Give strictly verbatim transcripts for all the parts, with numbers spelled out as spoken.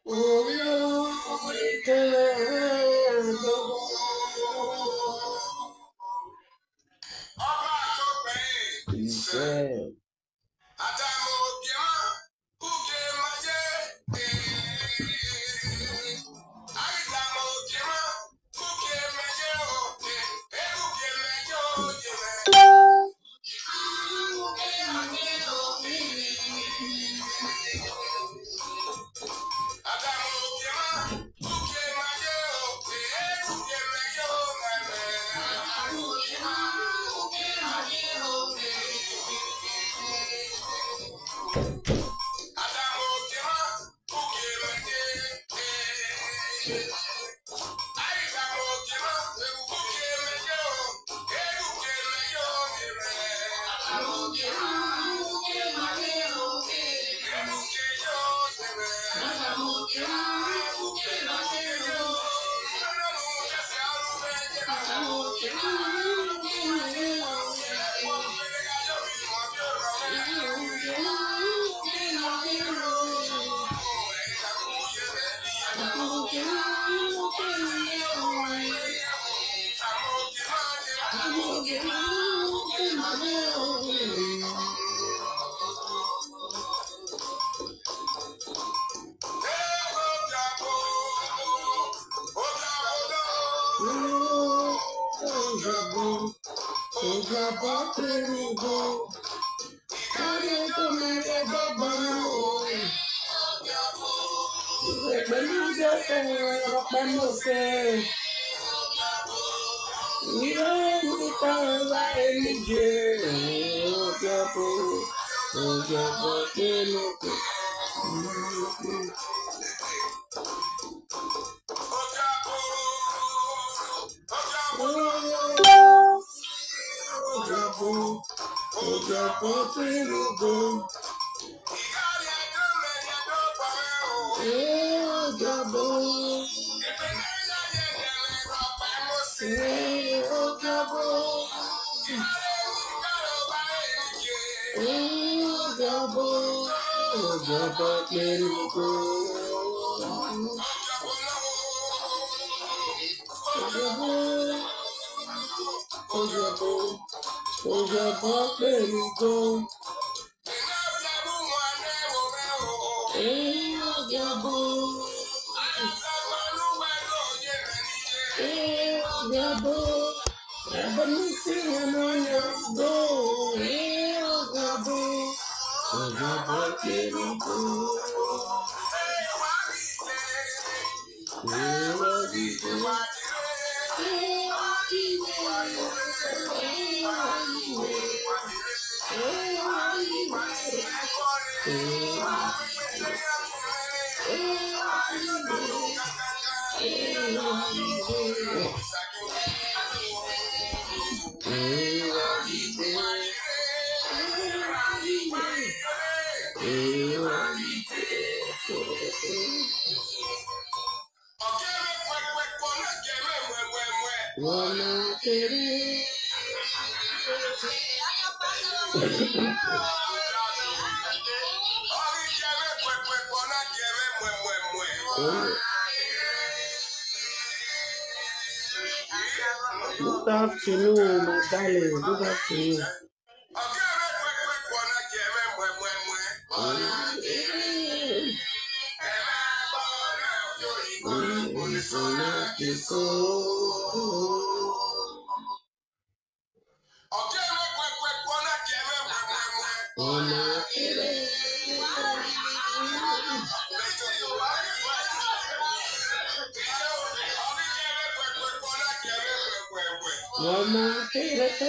Ovbi ọmwa kevbe ẹdẹ. Ọba Tokpẹn. Isẹ. Adamọ ogie mwa, ugie ma ye, eh. Adamọ ogie mwa, ugie ma ye, oh, eh. Ugie ma ye, oh, ye ma. Wọ na kere. Good afternoon, my darling. Good afternoon. Wọ ma kere,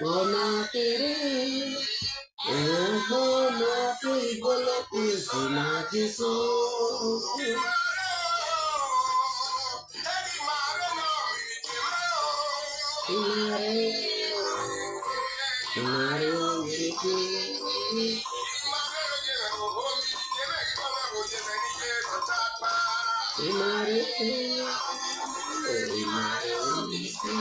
wọ ma kere, ẹgbọn ma fi igbolokun eso na Jesu. Imare, imare, omeke. Imare, imare, omeke.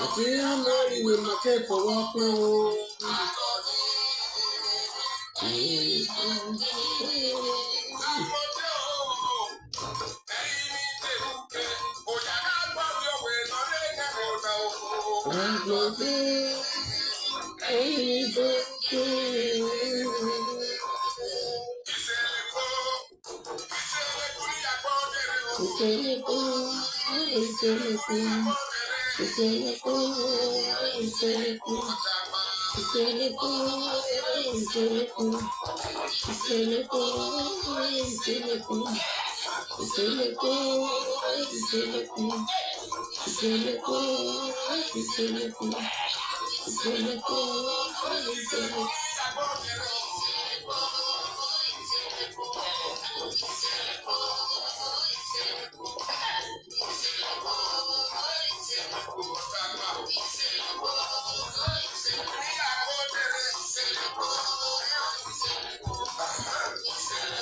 Àti ọmọ ìwé màkẹ́ fọwọ́ pọ́n o.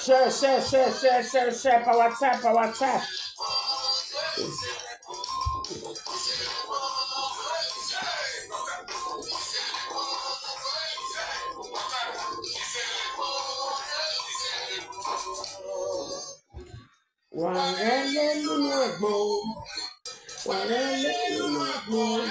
Share, share, share, share, share, share. Power tap, power tap. Wa ghẹ lele unu agbọn o. Wa ghẹ lele unu agbọn.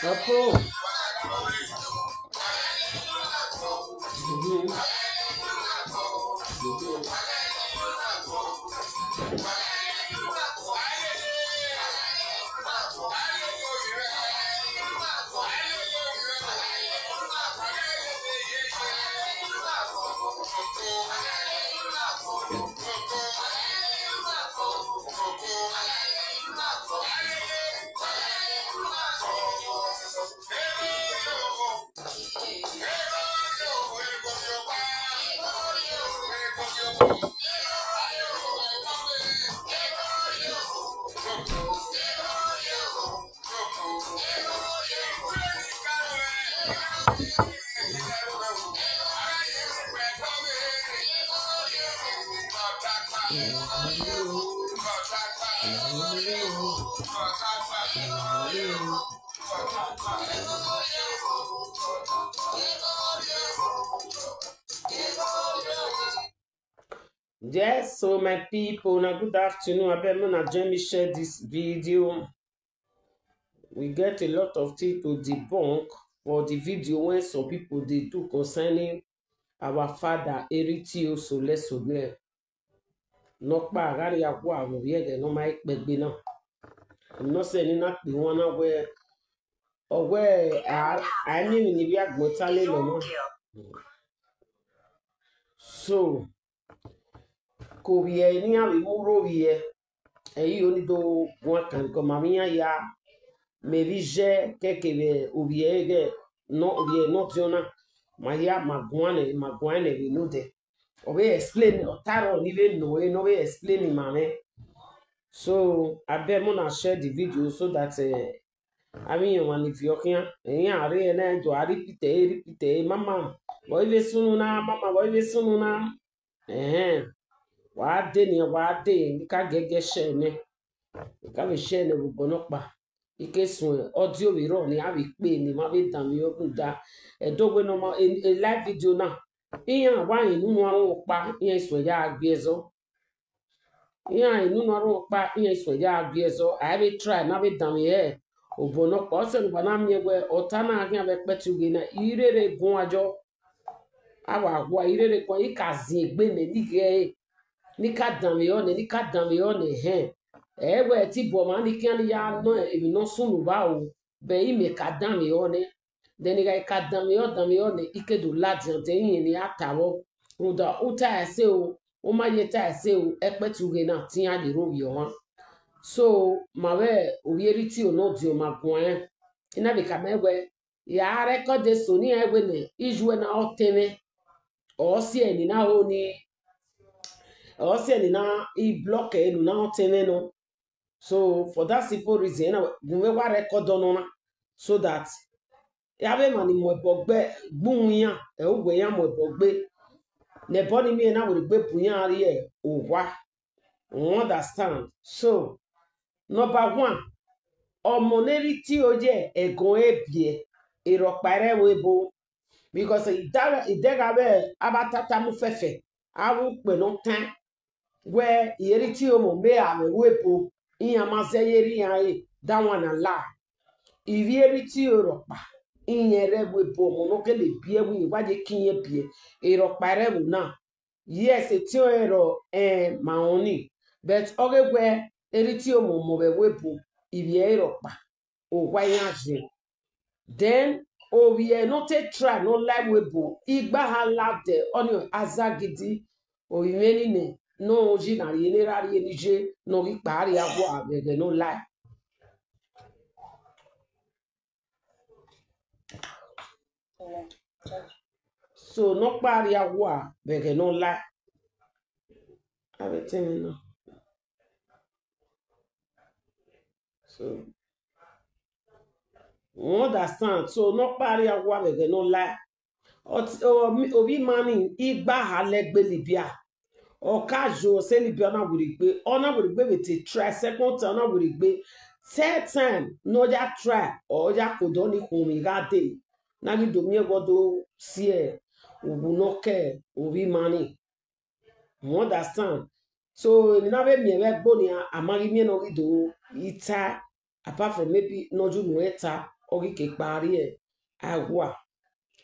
Apo. Yes, so my people, una good afternoon. Abeg, make una join me share this video. We get a lot of things to debunk for the video when some people dey do concerning our father, Eri T O Solesogle. Nọkpa gha rhia gua vbe ovbi ẹghẹ ne ọ ma i kpẹgbe na. Nọ sẹ ne na kpe wan na wẹ, ọ wẹ a, a i miẹn emwi ne ivbi agbọn ta lele ọmwa. So, ke ovbi ẹre ne iran vbe mu rre ovbi ẹre, ẹ i re ọni do guan kan, because ma vbe iran ya, mẹ vbe iye kẹkẹ vbe ovbi ẹre ghẹ, nọ ovbi ẹre ne ọ diọn na, ma hia ma guan nẹ, ma guan nẹ vbe nodẹ. Ọ vbe explain, ọ ta rrọọ ne I vbe nọ ẹre ne ọ vbe explain ma mwẹ. So, I beg una share the video so that, eh, avbe iran ọmwa ni viọ khian, iran rre ẹre na do a repeat ẹre, repeat ẹre, mama, vbọ i vbe sunu na, mama, vbọ i vbe sunu na. Ẹhẹn, wa dee nian, wa dee, ne I ka giẹgiẹ share nẹ, I ka vbe share nẹ vbe obọ nọkpa. I ke suẹn, ọ die ovbi rrọọ ne a vbe kpe ne ima vbe danmwehọ rhunmwuda ẹdẹ wẹ ne ọ ma, e, e live video na, iran wa rẹn unu arhunmwu ọkpa, iran i suẹn ya gbe ẹzọ. Iran unu arhunmwu ọkpa, iran i suẹn ya gbe ẹzọ, a i vbe try ne a vbe danmwehọ obọ nọkpa. Ọ sẹ ne uwa na miẹn wẹ ọta na khian vbe ẹkpẹti ughe na, I rherhe guan yọ. A wa hua, I rherhe guan, I ka zin egbe nẹ ne I ghee ẹre, ne I ka danmwehọ nẹ, ne I ka danmwehọ nẹ, ẹhẹn. Ẹ wẹ ẹtin bu ọmwa ni khian ni ya nọ emwi ne ọ sunu vba o, bẹ imẹ ka danmwehọ nẹ. Then I gha ka danmwehọ, danmwehọ nẹ, I ke do ladian de irẹn ne a ta vbọ. Rhunmwuda u ta ẹse o, u ma ye ta ẹse o, ẹkpẹti ughe na te iran ye rre ovbi ọmwa. So, ma vbe ovbi Eritio ne ọ diọn ma guan rẹn. I na vbe khama wẹ, ya record eso ne iran wẹ nẹ, iyuẹ na ọtẹn mwẹ, ọ si ẹre ne I na ho ni, ọ si ẹre ne I na, I block ẹre ne u na ọtẹn mwẹ nọ. So for that simple reason, na gu mwẹ wa record ọnọ na, so that avbe emwa ni mu ẹbọ gbe, gbe uhunmwu iran, ẹ, uwẹ iran mu ẹbọ gbe, ne ẹbọ ni miẹn na werriegbe bu iran rrie owa. You understand? So, number one, ọmọ ne Eritio ye ẹgọn ẹre biẹ, erha ọkpa i re ẹvbo ebo, because idẹgha vbe avbe atata mu fẹfẹ, avbe ukpẹ ne ọ taẹn wẹ Eritio ọmọ mẹ ra vbe ẹvbo ebo, iran ma zẹ ye rre iran re, that one na lie. Ivbi Eritio rhọkpa, iran rre ẹvbo ebo, ọmọ ne ọ gele biẹ wẹ iran wa ye ke irẹn biẹ, erha ọkpa i re ẹvbo na. Yes, etiọnrẹn rrọọ, ẹn, ma rẹn ọnii, but ọ ghe wẹ Eritio ọmọ mẹ vbe ẹvbo ebo, ivbi ẹre rhọkpa, owa iran ye. Then, ovbi ẹre ne ọ te try ne ọ la ẹvbo ebo, igbaha ladẹ, ọnii Azagidi, ovbi mwẹ nii nẹ, ne ọ yi na rrie ne erha rrie ne iye, ne ọ ghi kpa rria gua vbe ẹghẹ ne ọ la. So, ne ọ kpa rria gua vbe ẹghẹ ne ọ la. Avbe ẹtẹn mwẹ na. So, you understand? So, ne ọ kpa rria gua vbe ẹghẹ ne ọ la. Ovbi ima ni, igbaha lẹgbe Libya. Ọ ka yo sẹ Libya, ọ na werriegbe, ọ na werriegbe vbe te try second time, ọ na werriegbe third time ne ọ ya try, ọ ya ke odọ ni khuọnmwi gha dee, ne a ghi do miẹn wẹ ọ do si uwu ne ọ ke ovbi ima ni. You understand? So, emwi ne a vbe miẹn vbe ẹgbo nian, a ma ghi miẹn ne ọ ghi do i ta, apart from maybe ne ọ ye unu ẹn ta, ọ ghi ke kpa rrie aghua,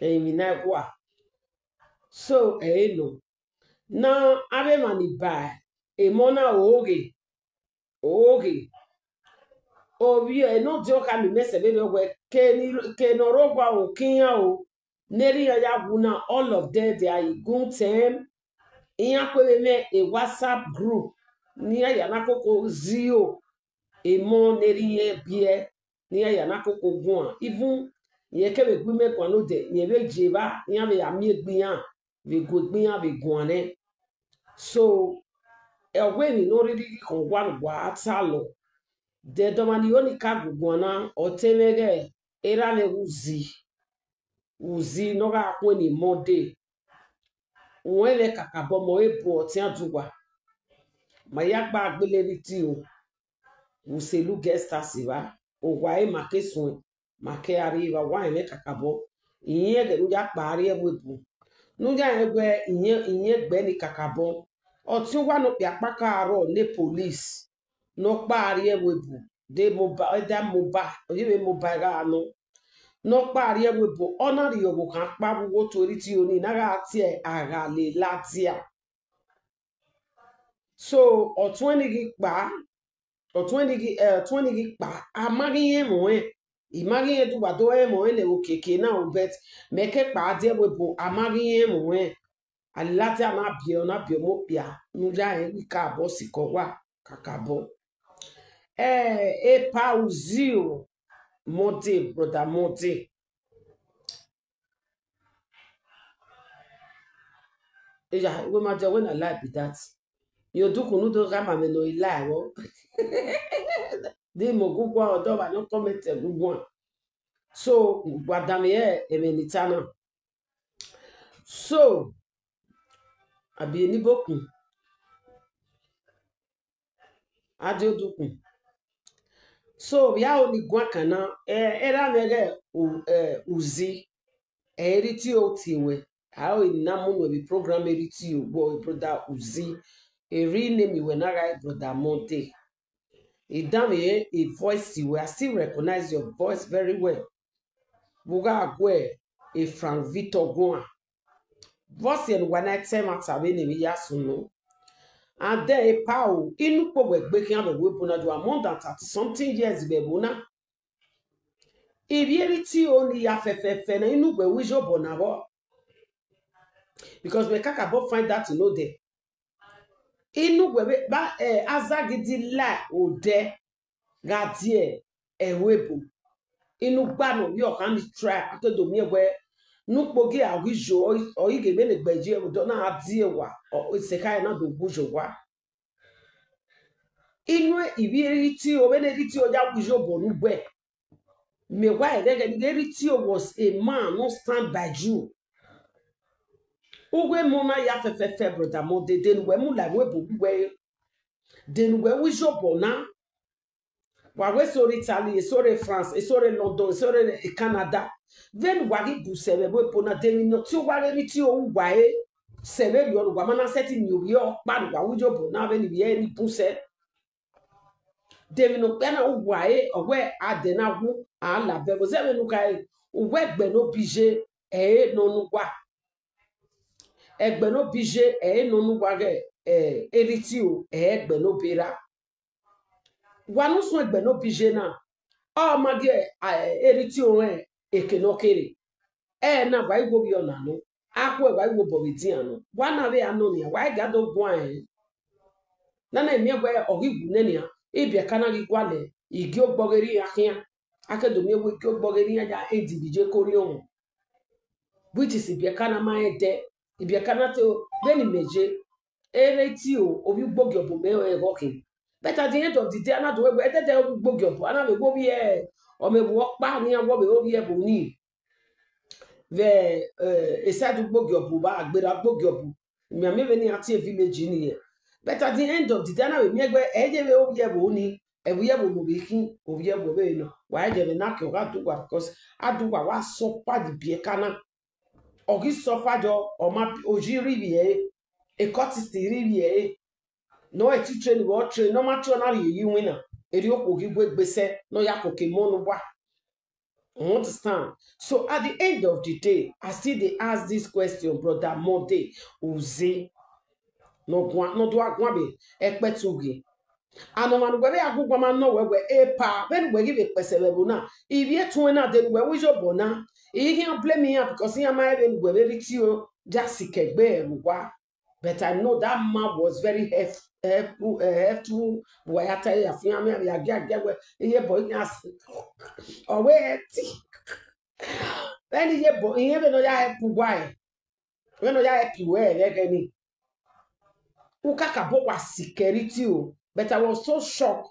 emwi na aghua. So, ẹ i re nọ. Na avbe emwa ni ba emọ na oghe, oghe. Ovbi ẹre ne ọ diọn khama imẹ sẹ vberriọ wẹ, ke ni, ke ne ọ rre owa o, ke iran o, ne erha iran ya wu na, all of them, they are in good term. Iran kue vbe mwẹ e WhatsApp group ne iran ya na koko zio emọ ne erha iran biẹ, ne iran ya na koko guan. Even irẹn kevbe gu imẹ guan nodẹ, irẹn vbe je evba, iran vbe ya miẹn egbe iran, vbe gu egbe iran vbe guan nẹ. So, ọ wẹ emwi ne ọ rhirhi ghi khọn owa ne uwa talọ. Then ọmwa ni ho ni ka gu guan na, ọ te mwẹ ghẹ erha mwẹ vbe Uzi. Uzi ne ọ gha khuẹn ni Monday. Uwẹ mwẹ kakabọ, ọmọ ẹre bu ọtian du uwa. Ma ya gba gbele Eritio. Vbe uselu guest house evba, owa ẹre ma ke suẹn, ma ke ra rri evba, wa rẹn mwẹ kakabọ. Irẹn ẹghẹ ne u ya kpa rrie ẹvbo ebo, ne u ya rẹn wẹ irẹn, irẹn gbe ni kakabọ. Ọtiọnwa ne okpia kpaka rrọọ ne police, ne ọ kpa rrie ẹvbo ebo, de mobile, ẹdẹ mobile, ọ ye vbe mobile gha nọ. Ne ọ kpa rrie ẹvbo ebo, ọ na rhie ọvbokhan kpa vbe uwu otu Eritio ni, ne a gha tie Aghale ladian. So, ọtuẹn ni ghi kpa, ọtuẹn ni ghi, eh, ọtuẹn ni ghi kpa, a ma ghi rẹn ẹmwẹ ọnrẹn, I ma ghi rẹn do wa do rẹn ẹmwẹ ọnrẹn nẹ vbe okiekie na o, but mẹ ke kpa die ẹvbo ebo, a ma ghi rẹn ẹmwẹ ọnrẹn. Aladian na biẹ, ọ na biẹ ọmọ okpia ne u ya rẹn ghi kakabọ sikẹ owa, kakabọ. Eh, epa Uzi o, Monday, brother Monday. Eya, we ma jẹ wẹ na lie be that. Yo, duku nu do gha ma mẹ nọ i lie vbọ. Di mo gu guan, ọdọ wa nọ comment gu guan. So, wa danmwẹ ẹmwẹ ne I ta na. So, abi eni bokun. Adiodukun. So, vbe aro ni guan kan na, eh, erha mwẹ ghẹ u-, eh, Uzi, ẹ i rhie itiẹ tie wẹ. Aro ni na mu nuẹn vbe program, ẹ i rhie itiẹ wẹ, brother Uzi. Ẹ i rhie name wẹ na gha brother Monday. I danmwẹ e voice wẹ, I still recognize your voice very well. Vbe u gha guẹ e Frank Victor guan. Vbọsiẹ ne uwa na te ẹmwata vbene emwi ya sunu. And then epa o, inu ukpo wẹ gbe khian vbe ẹvbo ebo na, you are more than thirty something years vbe ẹvbo na. Ivbi erha itiẹ ni ya fẹfẹfẹ na, inu wẹ ru iyobọ na vbọ? Because mẹ kakabọ find out nodẹ. Inu wẹ vbe ba, eh, azagidi la odẹ gha die ẹvbo ebo. Inu gba ne ovbi ọkhan ni try, a ke do miẹn wẹ ne ukpo gie a ghi yo, ọ, ọ i ghe vbene egbe ye ẹvbo na a die wa, ọ, esekhae na do wu yo wa. Inu ivbi erha itiẹ, vbene erha itiẹ ya wu iyobọ ne uwẹ. Mẹ wa ẹghẹghẹ ne erha itiẹ was a man no stand by you. Uwẹ emọ na ya fẹfẹfẹ, brother Monday, de ne uwẹ mu la ẹvbo ebo uwẹ re. De ne uwẹ ru iyobọ na. Wa wẹ eso rre Italy, eso rre France, eso rre London, eso rre Canada. Vbene uwa ghi bu sẹ vbe ẹvbo ebo na, de emwi ne ọ tie uwa ghe, emwi tie uwa re, sẹ vberriọ ne uwa ma na sẹtin miẹn ovbi ọkpa ne uwa ru iyobọ na vbene ivbi ẹre ni bun sẹ. De emwi ne okpia na uwa re, ọ wẹ adẹ na wu, a labẹ vbe zẹ vbene u khare, uwa ẹgbẹ ne obi ye, ẹ i re nọ ne uwa. Ẹgbẹ ne obi ye, ẹ i re nọ ne uwa ghẹ, eh, erha itiẹ o, ẹ i re ẹgbẹ ne obi erha. Wa ne usun ẹgbẹ ne obi ye na, ọ ma gie, eh, erha itiẹ o rẹn eke ne ọ kere. Ẹna wa i wo vbiẹ ọna nọ, akhuẹ wa i wo obọ vbe edian nọ. Wa na vbe a nọ nian, wa i ga do guan rẹn. Nana miẹn wẹ ọ ghi wu nẹ nian, ibiẹka na ghi gualọ, igie ogbọghe erha iran khian. A ke do miẹn wẹ igie ogbọghe erha iran ya end vbe iye ke orhiọn. Which is ibiẹka na ma rẹn dẹ, ibiẹka na te vbene imẹ ye, erha itiẹ o, ovbi ugbo gie ọbo mẹ rẹn ẹghẹ ọ khin. But at the end of the day, a na do wẹ ẹdẹdẹ ovbi ugbo gie ọbo, a na vbe wẹ ovbi ẹ, ọ mwẹ vbe ọkpa ne iran wẹ ọ vbe ovbi ẹvbo ni. Vbe, eh, eside ugbo gie ọbo, vbe agberra ugbo gie ọbo, mianmian vbene iran tie village ni yẹ. But at the end of the day, a na vbe miẹn wẹ ẹ i ye vbe ovbi ẹvbo ni, ẹvbo ẹvbo ne ovbi khin, ovbi ẹvbo vbe nọ. Wa i ye ẹmwẹ na ke ọ gha du uwa, because a du uwa, wa suffer ye ibiẹka na. Ọ ghi suffer yọ, ọ ma, oyi rri ivbi ẹre, ecourtist rri ivbi ẹre. Ne ọ ti train vbe ọ train, ne ọ ma train, ọ na rhie ye iwinna, erriọ okhuo ghi gu egbe sẹ, ne ọ ya koko emọ ne uwa. You understand? So at the end of the day, I still dey ask this question, brother Monday Uzi. Ne ọ guan, ne ọ do a guan vbe ẹkpẹti ughe. And ọmwa ne uwẹ vbe a gu uwa ma nọ wẹ wẹ epa, vbene uwẹ ghi vbe kpẹsẹ vbe ẹvbo na, ivbi etuẹn na, de ne uwẹ ru iyobọ na, I ghi blame iran because iran ma rẹn vbene uwẹ vbe rhie itiẹ o, ya sikẹ egbe ẹre vbe uwa. But I know that man was very help-, helpful, eh, helpful. Wa ya ta ya fian, mẹ ya gia gia wẹ, iye bọ iyan si. Ọ wẹ ẹti. Vbene iye bọ, iye vbene ọ ya help uwa ẹ. Vbene ọ ya help uwẹ ẹ, vbe ẹghẹ ni. U kakabọ wa sikẹ rhie itiẹ o. But I was so shocked.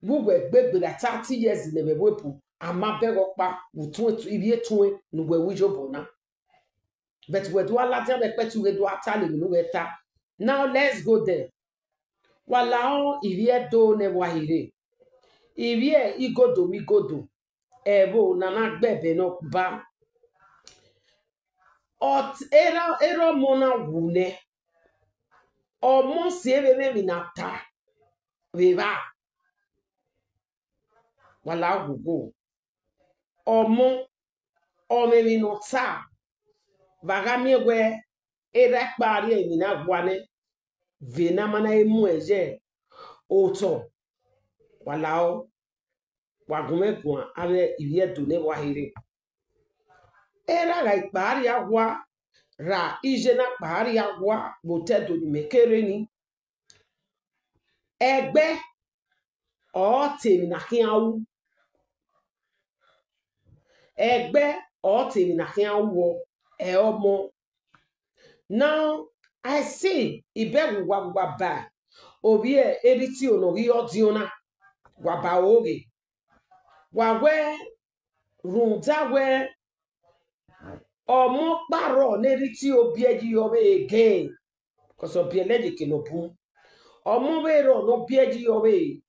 Vbe uwẹ gbe gberra thirty years ne ẹvbo ebo, a ma bẹghe ọkpa, vbe utuẹn, ivbi etuẹn ne uwẹ ru iyobọ na. But wẹ do a ladian vbe ẹkpẹti ughe do a ta le emwi ne uwẹ ta. Now let's go there. Wa lahọ ivbi Ẹdo ne wa hi rre. Ivbi igodo vbe igodo. Ẹvbo ne a na gbe ẹbẹ ne ọ ba. Ọ t-, erha, erha ọmọ na wu nẹ. Ọmọ si vbe mwẹ emwi ne a ta vbe evba. Wa la ghogho. Ọmọ, ọ mwẹ emwi ne ọ ta. Vbe a gha miẹn wẹ erha ẹkpa rhie emwi na gua nẹ, vbe ne a ma na mu ẹn ye otọ. Wa lahọ, wa gu mwẹ guan avbe ivbi Ẹdo ne wa hi rre. Erha gha ikpa rhie awa, ra iye na kpa rria wa vbe otọ Ẹdo ne imẹ kere ni. Ẹgbẹ ọre ọ ta emwi ne a khian ru. Ẹgbẹ ọre ọ ta emwi ne a khian ru, ẹ ọmọ. Now, I see, I bẹghe uwa vbe uwa ba ovbi Eritio ne ọ ghi re ọdiọn na, wa ba ro ghe. Wa wẹ, rhunmwuda wẹ, ọmọ ọkpa rrọọ ne Eritio biẹ yi ọvbehe again, because ọ biẹlẹ ye eke ne ọ bun. Ọmọ vbe rrọọ ne ọ biẹ yi ọvbehe,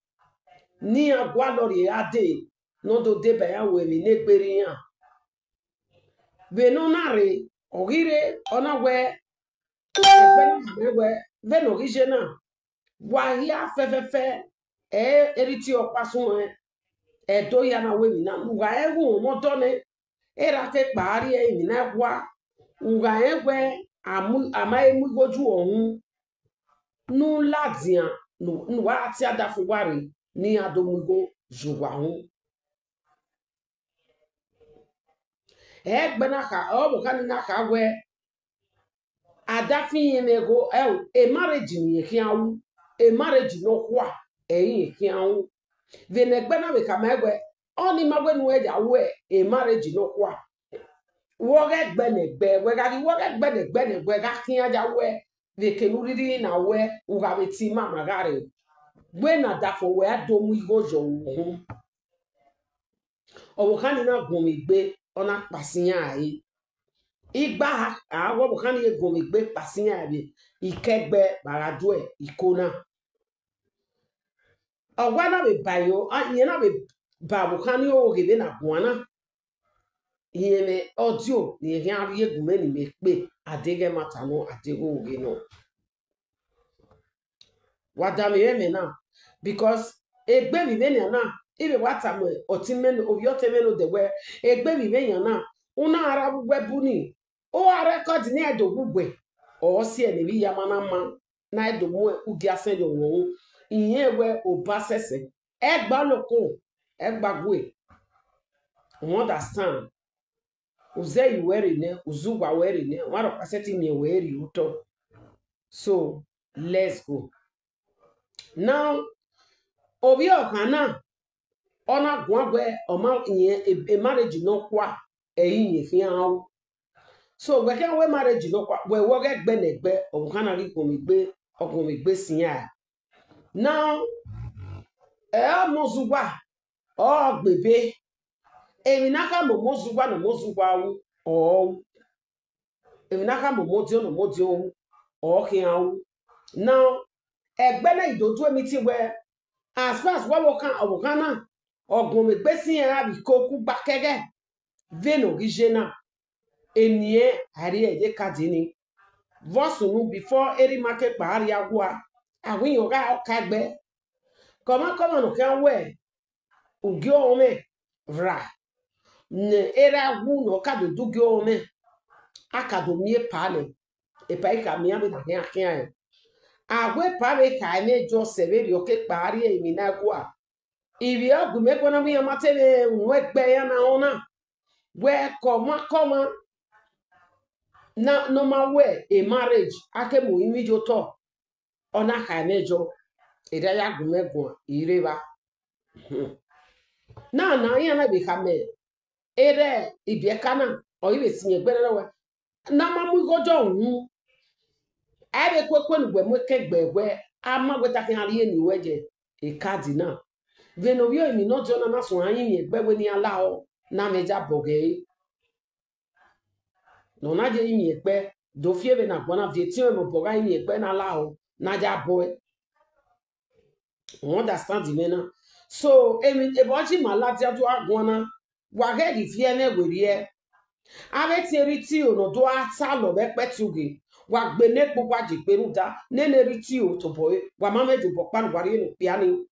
ne iran gualọ rrie a dee, ne ọ do deba iran ru emwi ne egbe rre iran. Vbene ọ na rre, ọ ghi rre, ọ na wẹ, ẹgbẹ na khama wẹ, vbene ọ ghi ye na, wa hia fẹfẹfẹ, ẹ, Eritio ọkpa suẹn, Ẹdo hia na wẹ emwi na, ne u gha rẹn ghẹ uhunmwu ọdọ nẹ, erha ke kpa rrie emwi na ẹkhua, u gha rẹn wẹ a mu, a ma he mu igho ju uẹ uhunmwu, ne u ladian, ne u, ne uwa tie adafẹn uwa rre, ne iran do mu igho ye uwa uhunmwu. Ẹgbẹ na kha, ọvbokhan ni na kha wẹ, adafẹn irẹn mwẹ igho, ẹo, emarriage ne irẹn khian ru, emarriage nọkhua, ẹre irẹn khian ru. Vbene ẹgbẹ na vbe khama wẹ, ọni ma wẹ ne uwẹ ya ru emarriage nọkhua. Wẹ ọghe ẹgbẹ ne ẹgbẹ, wẹ gha ghi wẹ ọghe ẹgbẹ ne ẹgbẹ ne ẹgbẹ gha khian ya ru vbe eke ne u rhirhi na wẹ u gha vbe tie ima ma gha rre. Wẹ ne adafẹn wẹ a do mu igho ye uhunmwu. Ọvbokhan ni na guọnmwi egbe, ọ na kpasi iran rae. Igba a wẹ ọvbokhan ni guọnmwi egbe kpasi iran vbe ikẹgbẹ vbe a gha duẹ iko na. Ọ wa na vbe ba iro, a, irẹn na vbe ba ọvbokhan ni oro ghe vbene a guan na. Irẹn mwẹ ọdio ne irẹn khian rhie gu mwẹ ne imẹ kpe, a deghẹ ẹmwata nọ, a deghẹ oghe nọ. Wa da mwẹ mwẹ na, because egbe vbe ivbi enian na, I vbe wa tama ọtẹn mwẹ, ovbi ọtẹn mwẹ ne odẹ wẹ, egbe vbe ivbi enian na, u na ra vbe uwu ẹbu ni, u ra record ne ẹ do wu ugbẹ, ọ si ẹre ne emwi iyama na ma, ne ẹ do mu ugia sẹ ye ọmwa ru, irẹn wẹ oba sẹsẹ, ẹgba loko, ẹgba gue. U understand? U zẹ yi wẹ rre nẹ, u zẹ uwa wẹ rre nẹ, ọmwa rhọkpa sẹtin miẹn wẹ rrie otọ. So, let's go. Now, ovbi ọvbokhan na, ọ na guan wẹ ọ ma rẹn e, e marriage nọkhua, ẹre irẹn khian ru. So, wẹ khian wẹ marriage nọkhua, wẹ wẹ ọghe ẹgbẹ ne ẹgbẹ, ọvbokhan na ghi guọnmwi egbe, ọ guọnmwi egbe sin iran. Now, ẹ, ọmọ zẹ uwa, ọ gbe ebe. Emwi ne a khama ọmọ zẹ uwa ne ọmọ zẹ uwa ru, ọ ru. Emwi ne a khama ọmọ odiọn ne ọmọ odiọn ru, ọ khian ru. Now, ẹgbẹ na i do do meeting wẹ, as far as wẹ ọvbokhan, ọvbokhan na, ọ guọnmwi egbe sin iran gha vbe iko kugba kẹghẹ, vbene ọ ghi ye na, eni ẹn a rhie ye card ni. Vbọ sunu, before erha ima ke kpa rria owa, a wẹ irẹn ọ gha ka ẹgbẹ. Kọmwa kọmwa ne ọ khian wẹ ugie ọmwẹ ra, ne erha wu ne ọ ka do do ugie ọmwẹ, a ka do miẹn epa nẹ, epa i ka miẹn vbene a khian khian rẹn. A wẹ epa vbe kha ẹmwẹ Josẹf vberriọ ke kpa rrie emwi na ẹguae. Ivbi ọgua imẹ guan na wẹ iran ma te vbe unu ẹgbẹ iran na rẹn ọna, wẹ kọmwa kọmwa na, ne ọ ma wẹ e marriage, a ke mu rinmwi ye otọ, ọ na kha ẹmwẹ yọ, erha ya gu mwẹ guan, I rre evba. Na, na iran na vbe khama erha ibiẹka na, ọ i vbe si ẹgbẹ na wẹ, ne a ma mu igho dọ uhunmwu. A i vbe kuekue ne uwẹ mu ekẹn gbe wẹ, a ma wẹ ta khian rhie eni ruẹ ye card na. Vbene ovbi orinmwi ne ọ diọn na na suẹn iran rinmwian egbe wẹ ne iran lahọ, ne a mwẹ ya bọ ghe ẹre. Ne ọ na ye rinmwian egbe, do fi vbene a guan na viọ etiọnrẹn ne obọ gha rinmwian egbe na lahọ, ne a ya bọ ẹe. U understand mwẹ na? So, emwi, ebọ ji ima ladian do a guan na, wa ghẹ ghi fi ẹmwẹ werriẹ. Avbe etiẹnrhitin ne ọ do a talọ vbe ẹkpẹti ughe, wa gbe ne egbe uwa ye egbe rhunmwuda, nene erha itio tobọ ẹre, wa ma mwẹ de obọ ọkpa ne uwa rhie ne okpia ni.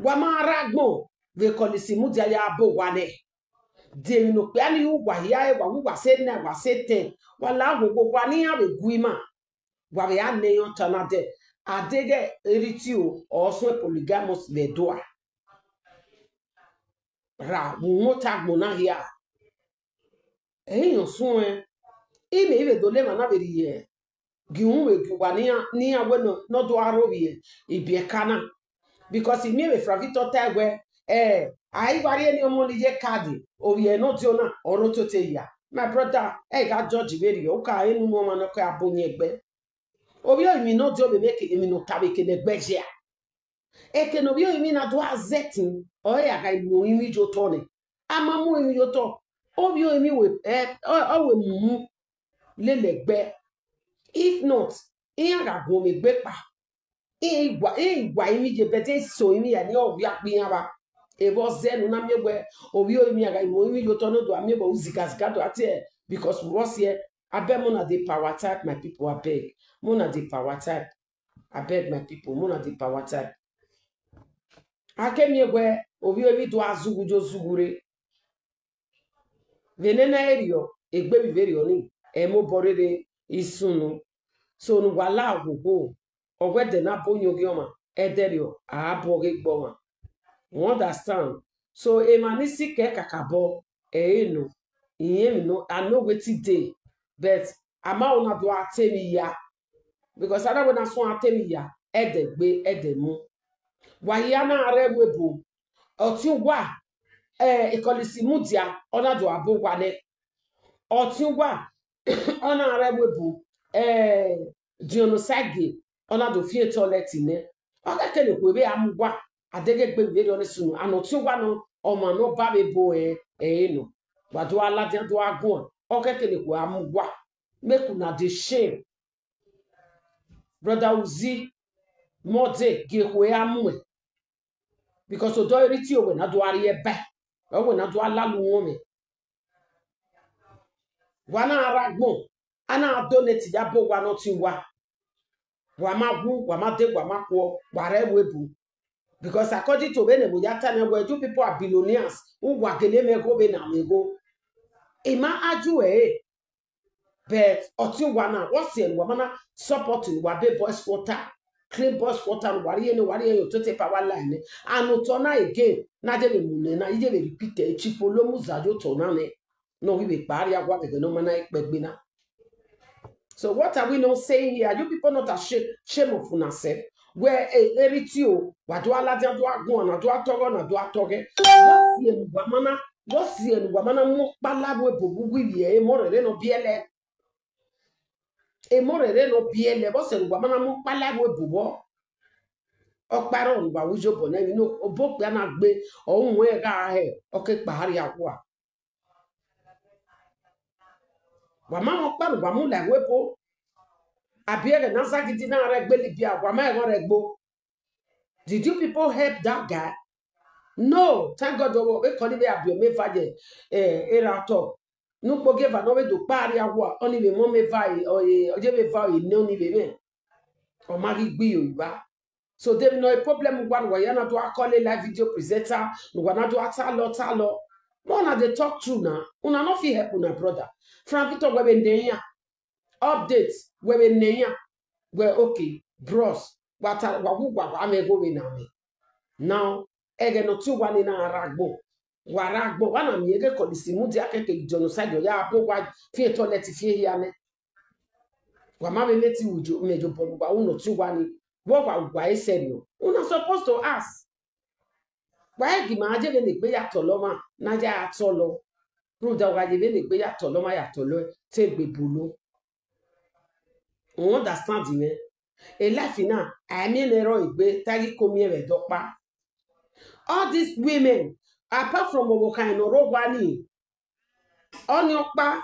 Wa ma rre agbọn vbe kọlisi mudia ya bọ owa nẹ. De emwi ne okpia ni ru, wa hia ẹre, wa wu, wa sẹ nine, wa sẹ ten, wa la owowo, wa ne iran vbe gu ima. Wa vbe a nẹ iran ọta na dẹ, a deghẹ erha itio ọ suẹn polygamous vbe Ẹdo a. Ra mu uhunmwu ota agbọn na hia. Ẹre iran suẹn, Imẹ i vbe do le emwa na vbe rhie gie uhunmwu vbe gie uwa ne iran, ne iran wẹ nọ, ne ọ do aro vbe ibiẹka na. Because I miẹn vbe Franvitọ tae wẹẹ, eh, a i wa rhie eni ọmọ ni ye card, ovbi ẹre ne ọ dio na, ọ rre otete ya. My brother, ẹ i gha judge vberriọ, u ka rẹn unu ọmwa ne ọ ke a bu yan ẹgbẹ. Ovbi orinmwi ne ọ dio vbe emwi ne ọ ta vbe eke ne ẹgbẹ ye a. Eke ne ovbi orinmwi na do a zẹtin, ọre a gha mu orinmwi ye otọ nẹ. A ma mu orinmwi ye otọ, ovbi orinmwi wẹ, eh, ọ, ọ wẹ mu lele ẹgbẹ. If not, iran gha guọnmwẹ egbe kpa. Iran i wa, iran i wa emwi ye, but iran i so emwi ya ne ọ wia kpe iran vba. Evba ọ zẹ ne u na miẹn wẹẹ ovbi orinmwi a gha mu orinmwi ye otọ ne ọ do a miẹn vbe u zigaziga do a tie, because vbọ siẹ, abeg, mona dey power type, my people, abeg. Mona dey power type. Abeg, my people, mona dey power type. A ke miẹn wẹẹ ovbi orinmwi do a zughu yo zughu rre. Vbe nene erriọ, egbe vbe vberriọ ni, ẹ i mobọ rere i sunu. So ne uwa la oghogho, ọ wẹẹ ẹdẹ ne a bọ yan oghian ọmwa, ẹdẹrriọ a bọ ghe egbe ọmwa. You understand? So emwa ni sikẹ kakabọ, ẹ i re nọ, irẹn emwi nọ, I know wetin dey, but a ma ho na do a te emwi ya, because a na wẹ na suẹn a te emwi ya, ẹdẹ gbe, ẹdẹ mu. Wa hia na rre ẹvbo ebo, ọtiẹn uwa, eh, Ekọlisi mudia, ọ na do a bọ owa nẹ. Ọtiẹn uwa, ọ na rre ẹvbo ebo, eh, Dionosagie, ọ na do fian etọlẹti nẹ. Ọ kẹkẹ ne ekhue vbe a mu uwa, a deghẹ egbe vbe rriọ ne sunu, and ọtiẹn uwa nọ, ọmwa ne ọ ba vbe ebo ẹre, ẹre nọ. Wa do a ladian do a guan, ọ kẹkẹ ne ekhue a mu uwa. Make una dey shame. Brother Uzi, mọde gie ekhue a muẹn. Because odọ i rre itie wẹ na do a rhie ẹba, ọ wẹ na do a lala uhunmwu. Wa na rre agbọn, a na donate ya bọ owa ne ọtiẹn uwa. Wa ma wu, wa ma de, wa ma khuọ, wa rre ẹvbo ebo. Because according to vbene vbe ya ta nẹ wẹẹ, you people are billionaires, uwa gele mwẹ igho vbene a mwẹ igho. I ma argue ẹre, but ọtiẹn uwa na, vbọ siẹ ne uwa ma na support ne uwa be boys quarter, clean boys quarter, ne uwa rhie ne uwa rhie ye otete power line nẹ. And otọ na again, na je vbe mu nẹ na, I je vbe repeat ẹre, Chief Olomuza ye otọ na nẹ, ne ọ ghi vbe kpa rria owa vbe ẹghẹ ne ọ ma na kpẹ egbe na. So what are we not saying here? Are you people not ashamed, shame of una self? Wẹ e, e rre itie o, wa do a ladian, do a guan, na do a tọghọ, na do a tọghọ. Vbọ siẹ ne uwa ma na, vbọ siẹ ne uwa ma na mu ọkpa la vbe ebo vbe uwu ivbi ẹre, emọ rẹ rre ne ọ biẹlẹ. Emọ rẹ rre ne ọ biẹlẹ, vbọ siẹ ne uwa ma na mu ọkpa la vbe ebo vbọ. Ọkpa rrọọ ne uwa wu ye obọ na, emwi ne obọ okpia na gbe, ọ mu ẹre gha hẹ, ọ ke kpa rria owa. Wa ma mwẹ ọkpa ne uwa mu la ẹvbo ebo. Abi ẹghẹ ne Azagidi na rre egbe Libya, wa ma ẹghẹ ọ rre egbe. Did you people help that guy? No, thank God, ọ vbe kọ ni vbe a biẹ ọmọ eva ye, eh, erha otọ. Ne ukpogieva ne ọ vbe do kpa rria owa, ọni vbe mu ọmọ eva, ọ ye vbe eva, ọ ye ne ọni vbe mwẹ. Ọ ma ghi gbe iyo evba. So de emwi nọ e problem uwa ne uwa ya na do a call a live video presenter, ne uwa na do a talọ, talọ. Mẹ ọna dey talk true na, una no fit help una brother. Frank Victor wẹ vbe nẹ iran. Update, wẹ vbe nẹ iran. Wẹ, okay, bros, wa ta, wa wu, wa, wa mwẹ igho vbe na mwẹ. Now, ẹghẹ ne ọ tie uwa ni na rre agbọn. Wa rre agbọn, wa na miẹn ghe Ekọlisi mudia kẹkẹ Genocide, ọ ya bọ owa fian etọlẹti fian ehia nẹ. Wa ma vbe mẹ te ru, mẹ ye obọ ne uwa ru ne ọ tie uwa ni. Vbe ọ wa ru uwa ẹsẹ nọ. Una supposed to ask. Wa i gi ma je vbene egbe ya tọlọ ọmwa, ne a ya tọlọ. Rhunmwuda wa ye vbene egbe ya tọlọ ọmwa ya tọlọ te egbe bolo. U understand mwẹ? E life na, a i miẹn ne ẹrọ egbe, te a ghi ko miẹn vbe ẹdẹ ọkpa. All these women, apart from ọvbokhan ne ọ rre owa ni, ọni ọkpa.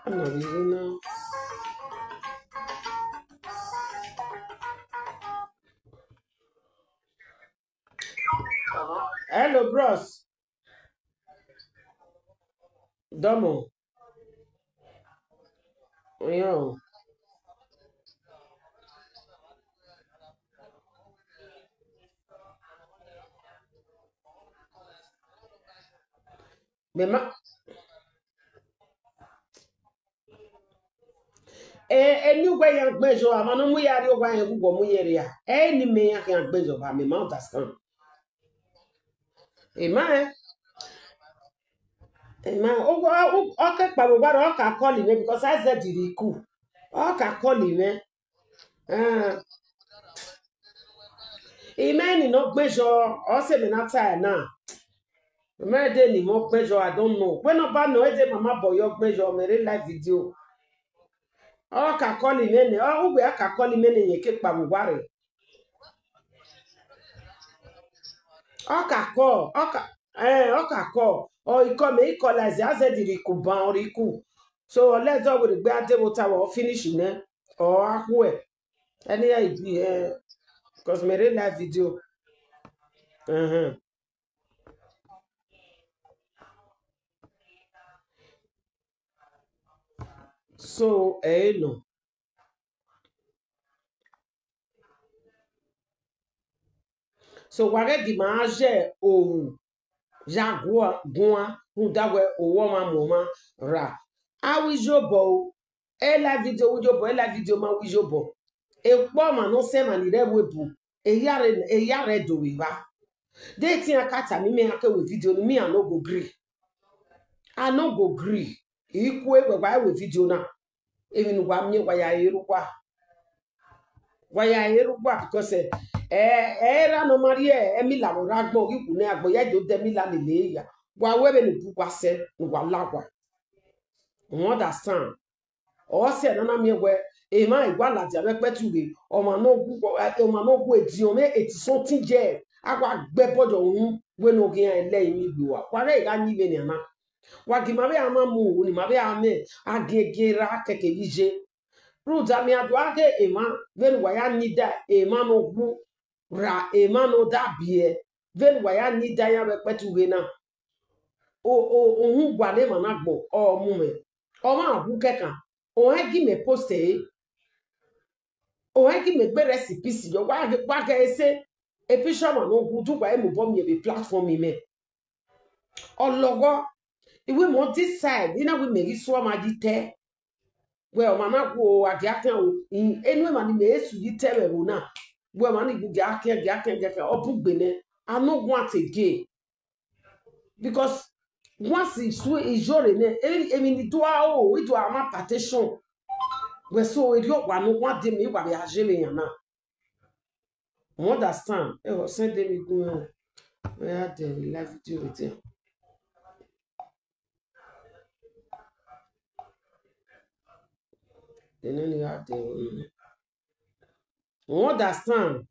Ana vbe rre na. Hello, bros. Dọmọ. Oyan o. Mẹ ma, e, eni uwẹ yan gbẹn zọ, ama ne ọ mu ya rrie owa rẹn, uwẹ mu yẹn rria. Ẹ ni mẹ yan khian gbẹn zọ ba, mẹ ma understand. Ẹ ma rẹn. Emwa, ọ, ọ, ọ, ọ ke kpao vbe owa rre, ọ ka call mwẹ because I said the recruit. Ọ ka call mwẹ. Eh. Imẹ ni ne ọ gbẹn yọ, ọ sẹ mẹ na ta ẹre na. Mẹ de ni mẹ ọ gbẹn yọ, I don't know. Wẹ ne ọ ba nọ, ẹ de mama bọ yọ gbẹn yọ, mẹ rre live video. Ọ ka call mwẹ nẹ, ọ, uwẹ a ka call mwẹ nẹ, yẹn ke kpao vbe owa rre. Ọ ka call, ọ ka, eh, ọ ka call. Ọ, I call mẹ, I call like I said the recruit, ban ọ recruit. So, let's do wẹ gbe a de vbe ota vbe ọ finish nẹ. Ọ a khuẹ. Anyhow e be, eh, 'cause mẹ rre live video. Uh-huh. So, ẹ i nọ. So, wa ghẹ gi ma ye ohu ya gua-, guan, rhunmwuda wẹ owa ọmwa mu ọmwa ra. A wẹ iyobọ o, e live video wẹ iyobọ, e live video ma wẹ iyobọ. Ekpa ọmwa ne ọ sẹ emwa ni rre ẹvbo ebu, eya rre, eya rre do vbe evba. De te iran ka tama imẹ iran ke wẹ video ni, me I no go gree. I no go gree. I kue wẹ wa wẹ video na. Emwi ne uwa miẹn, wa ya re rre uwa. Wa ya re rre uwa because, eh, eh, erha ne ọ ma rhie ẹmila vbe ọre agbọn, ọ ghi wu ne agbọn ya do de ẹmila lele ya. Wa wẹ vbene ubu uwa sẹ ne uwa la owa. You understand? Ọ sẹ ne a na miẹn wẹ emwa i wa ladian vbe ẹkpẹti ughe, ọmwa ne ọ gu, ọmwa ne ọ gu ediọn mwẹ eighty something years, a wa gbe ẹbọ yọ uhunmwu wẹ ne ọ ghi iran lẹ emwi gbe uwa. Wa ghẹ gha yin vbenian na. Wa gi ma vbe a ma mu ru ni ma vbe a mwẹ agiẹngiẹn ra kẹkẹ vbe iye. Rhunmwuda mẹ a do gha ghe emwa vbene uwa ya nida emwa ne ọ wu ra emwa ne ọ da biẹ, vbene uwa ya nida iran vbe ẹkpẹti ughe na. O, o, uhunmwu uwa ne emwa na gbọn, ọ mu mwẹ. Ọmwa wu kẹkan, ọ rẹn gi mẹ post ẹre. Ọ rẹn gi mẹ gbe rest in peace yọ, wa ghe, wa ghe ẹse, e picture ọmwa ne ọ wu, do uwa i mobọ miẹn vbe platform imẹ. Ọ lọghọ, I wi mẹ decide, I na wi mẹ ghi suọ ọmwa yi te. Wẹ ọmwa na wu o, a gia khian o, enu emwa ni mẹ su yi te vbe ẹvbo na. Wẹ ọmwa ni wu gia khian, gia khian, gia khian, ọ bugbe nẹ, I no want again. Because once I su iyore nẹ, e, emwi ni do a o, I do a ma partition. Wẹ so erriọ wa ne uwa de mẹ, I wa vbe a ye vbe yan na. You understand? Ẹ ho, send me go on. Where are the live video with them? They no need out there. You understand?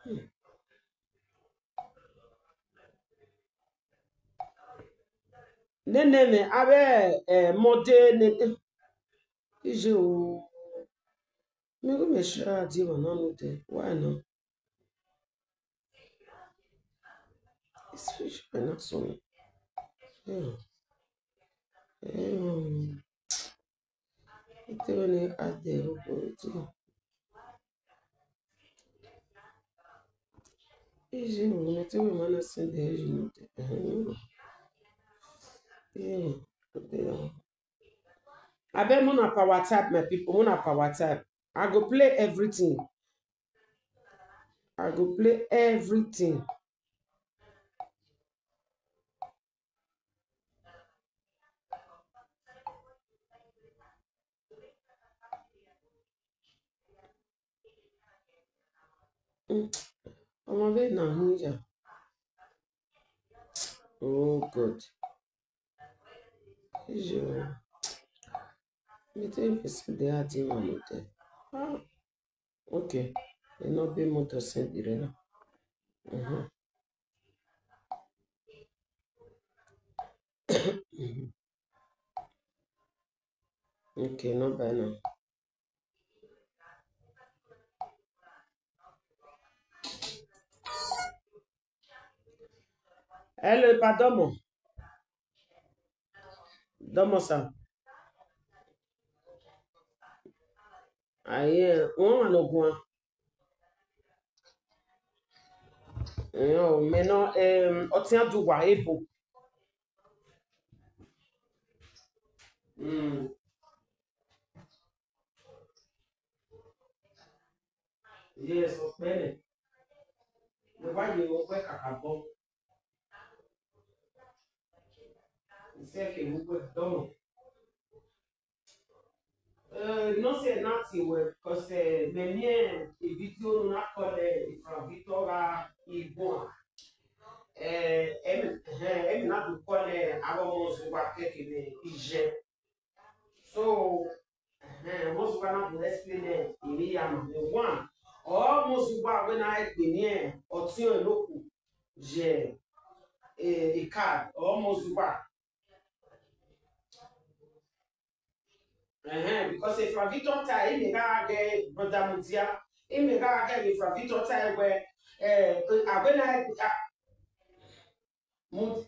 Hmm. Nene mẹ avbe, eh, mode nene. Iye o. Mẹ ghi mẹ share die emwa na nodẹ. Why not? It's fish and not so. Yeah. Um, ite wene ade ogo ti. Iye o, ne te we ma na send the age no dey. Yeah. Abeg, una power tap, my people, una power tap. I go play everything. I go play everything. Mm. Ọmọ vbe na hu ya. Oh God. Iyo. Me te me send the ad in one of them. Ah. Okay. Enough be more to send it now. Uh-huh. Okay, not by now. Hello, Ipa Domo. Domo, sir. Aye, wọn ma nọ guan. Ẹn, ọ, mẹ nọ, em, ọtian du wa ebo. Mm. Yes, ọkpẹnẹ. Mẹ wa ye ọkpẹ kakabọ. Sẹ ke mu wẹ dọmọ. Eh, no say nothing well, because, eh, mẹ miẹn video ne a na call, eh, Frank Victor gha Igboan. Eh, ẹmwẹ, eh, ẹmwẹ na do call, eh, avbe ọmọ Zugba kẹkẹ vbe iyẹn. So, eh, ọmọ Zugba na do explain, eh, emwi ya ma. One, ọmọ Zugba wẹ na egbe ni ọtiọnrẹn ne okhuo ye, eh, e card, ọmọ Zugba. Ẹhẹn, because Frank Victor ta, imẹ gha ghẹ brother Mudia, imẹ gha ghẹ vbe Frank Victor ta wẹ, eh, a wẹ na, ah, Mu-,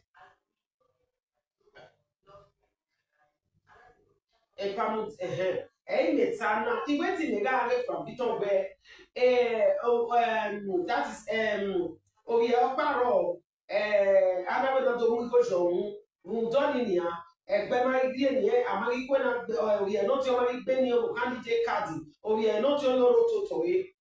Epa Mu-, ẹhẹn, ẹ i mẹ ta na, I wẹ te imẹ gha ghẹ Frank Victor wẹ, eh, o, em, that is, em, ovbi ọkpa rrọọ, eh, a na wẹ ne ọ do mu igho yọ uhunmwu, rhunmwuda ọnii nian, ẹgbẹ ma ghi rhie nian, a ma ghi kue na gbe, eh, ovbi ẹre ne ọ tie ọ ma ghi gbe nian, okhan ni je card, ovbi ẹre ne ọ tie ọ yọ ro toto re.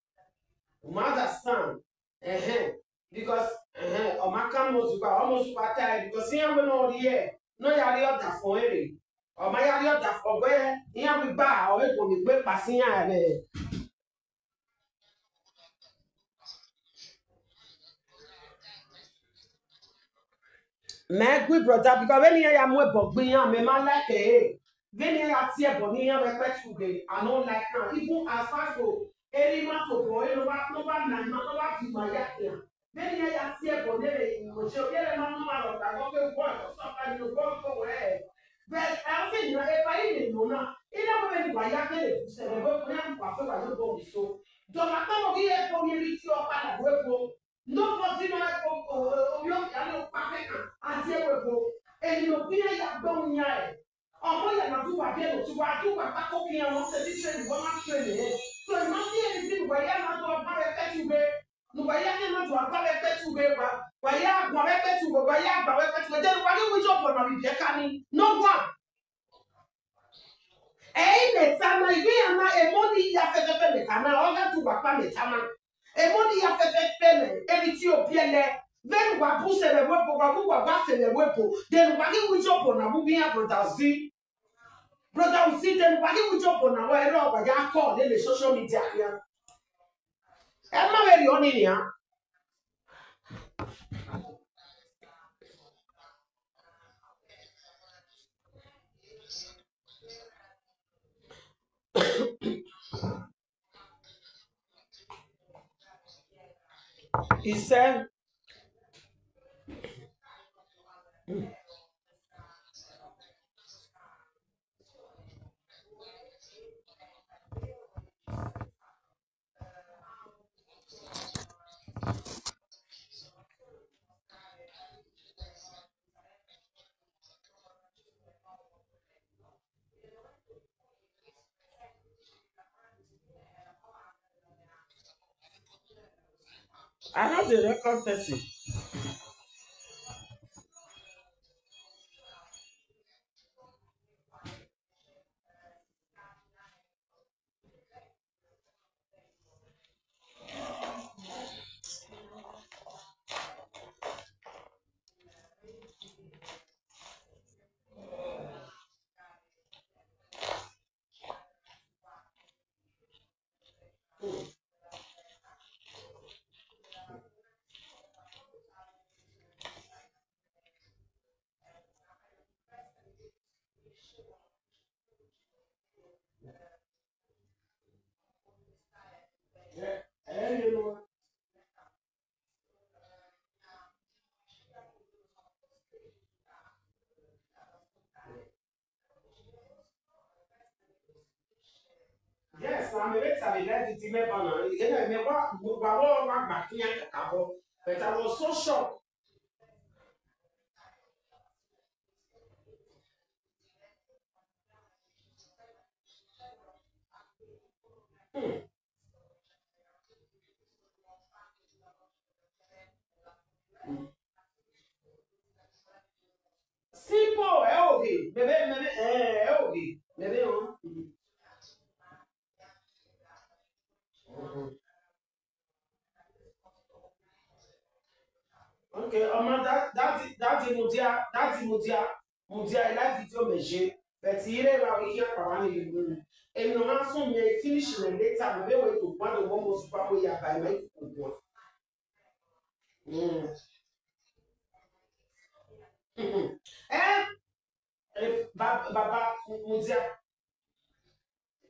U ma understand? Ẹhẹn, because, ẹhẹn, ọ ma kan ọmọ Zugba, ọmọ Zugba ta ẹre, because iran wẹ ne ọ rhie, ne ọ ya rhie ọdafẹn ọnrẹn rre. Ọ ma ya rhie ọdafẹn, ọ wẹ iran vbe gba, ọ vbe gu ni gbe kpa si iran ẹre. Mẹ gui brother, because vbene iran ya mu ẹbọ gbe iran, mẹ ma like ẹre. Vbene iran ya tie ẹbọ ne iran vbe kpẹtu ghe, I no like am. Even as far as erha ima tobọ ẹre ne ọ wa, ne ọ wa na ima, ne ọ wa viọ ima ya khian. Vbene iran ya tie ẹbọ ne erha ima, ọ ye erha ima ne ọ ma rhọkpa, ọ keghi guan, ọ suffer ni obọ ko wẹ. But I say, na, epa ire nọ na, I na wẹ vbene uwa ya kele bu sẹ vbe ẹvbo, iran wa fe wa ye obọ vbe eso. Dọmwa kpọnmwẹ ghi ẹbọ vbe rhie itiọkpa na ru ẹbọ. Nobody ma, o, o, o, ovbi okpia ni ọkpa kẹkan, a tie ẹbọ ẹbọ. Emwi ne ọ biẹ ya gbe ọmwa yan ẹre. Ọmọ ya na du uwa biẹ ne otu, wa du uwa kpako khian, ne ọ sẹ train, wẹ ma train ẹre. So, I ma see anything ne uwa ya na do ọgba vbe ẹkpẹti ughe. Ne uwa ya khian na do ọgba vbe ẹkpẹti ughe, wa, wa ya gua vbe ẹkpẹti ughe, wa ya gba vbe ẹkpẹti ughe. Then uwa ghi wẹ iye obọ na vbe ibiẹka ni. No one. Ẹ i mẹ ta na, I ghi ya na, emọ ni ya fẹfẹfẹ mẹ ta na, ọ gha du uwa kpa mẹ ta na. Emọ ni ya fẹfẹfẹ mẹ, emwi tie obiẹlẹ. Vbene uwa bu sẹ vbe ẹvbo ebo, wa gu uwa gha sẹ vbe ẹvbo ebo, then uwa ghi wẹ iye obọ na vbe uwu iran brother Uzi. Brother Uzi, then uwa ghi wẹ iye obọ na, wa ẹre wa ya call lele social media khian. Ẹ ma vbe rriọ ni nian. He said, I have the record person. Yes, I'm a bit of a lady, Timmy Banner. You know, me wa, wa, wa, wa, wa, but I was so shocked. Hmm. Simple, ẹ oghe, mẹ vbe, mẹ vbe, ẹ, ẹ oghe, mẹ vbe họn. Okay, ọma, that, that, that mudia, that mudia, Mudia, I like video mẹ ye, but I rre evba vbe khian kpao ni vbe unu. Emwi ne ọ na sunu mẹ finish mẹ later, mẹ vbe wẹ do guan do wọ mo super mo ya ba ima ikuku guan. Mm. Eh, eh, ba-, baba Mudia.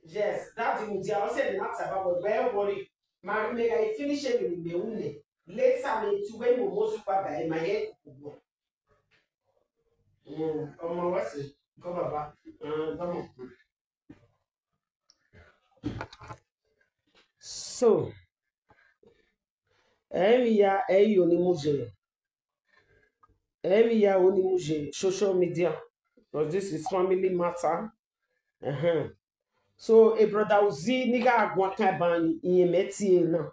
Yes, Daddy Mudia, ọ sẹ ne na ta ba wẹ, wẹ worry. Ma mẹ gha finish emwi ne mẹ ru nẹ. Later mẹ tu wẹ mo mo super ba ima ye ikuku guan. Mm, ọmọ wẹ sẹ, go baba. Mm, go on. So, emwi ya, ẹ i yo ni mu ye, emwi ya ro ni mu ye social media, because this is family matter. Uh-huh. So, a brother Uzi, ni gha guan kan ban iye mẹ tie na.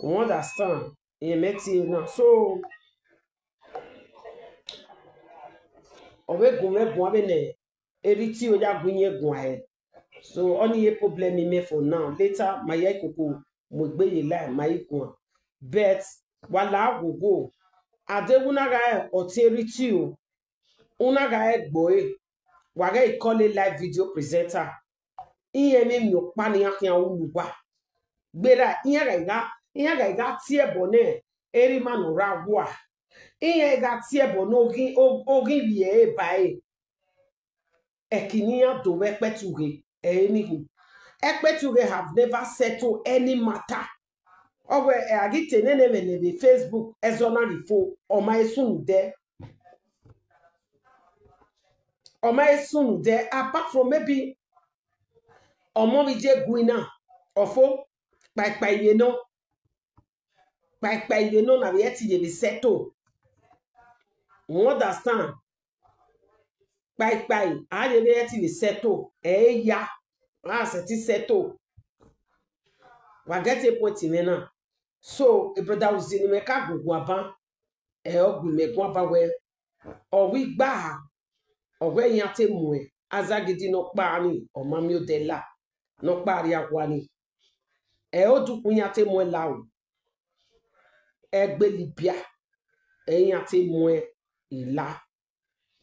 You understand? Iye mẹ tie na. So, ọ vbe gun mwẹ guan vbe nẹ, Eritio ya gu iye guan hẹ. So, ọni ye problem mẹ for now. Later, ma ya ikoko mu egbe ye line, ma i guan. But, wa la ghogho. Ade wu na gha ọtẹn Eritio, u na gha ẹgbo ẹre, wa ghẹ i call a live video presenter. Iran emwi ọkpa ne iran khian ru ne uwa. Gberra, iran gha gha, iran gha gha tie ẹbọ nẹ, erha ima ne ọ rre awa. Iran gha tie ẹbọ ne oghi, o-, oghi vbiẹ ẹre ba ẹre. Ẹki ne iran do vbe ẹkpẹti ughe, ẹre ni hu. Ẹkpẹti ughe have never settle any matter. Ọ wẹ, ẹ, a ghi te nene mwẹ nẹ vbe Facebook, ẹzọ na ghi fo, ọ ma he sunu dẹ. Ọ ma he sunu dẹ, apart from maybe ọmọ vbe je gu ina, ọ fo, kpaikpai vbe nọ. Kpaikpai vbe nọ na vbe ẹti ye vbe settle. You understand? Kpaikpai, a ye vbe ẹti vbe settle, ẹ i ya, a sẹtin settle. Wa get a point mwẹ na. So, a brother Uzi ne mẹ ka gu guan ban, ẹ, ọ gu mẹ guan ban wẹ, ọ wẹ igba, ọ wẹ iran te muẹn, azagidi nọkpa ni, ọ ma miẹn odẹ la, nọkpa rria owa ni. Ẹ, odukun iran te muẹn la o. Ẹgbe Libya, ẹ, iran te muẹn ila.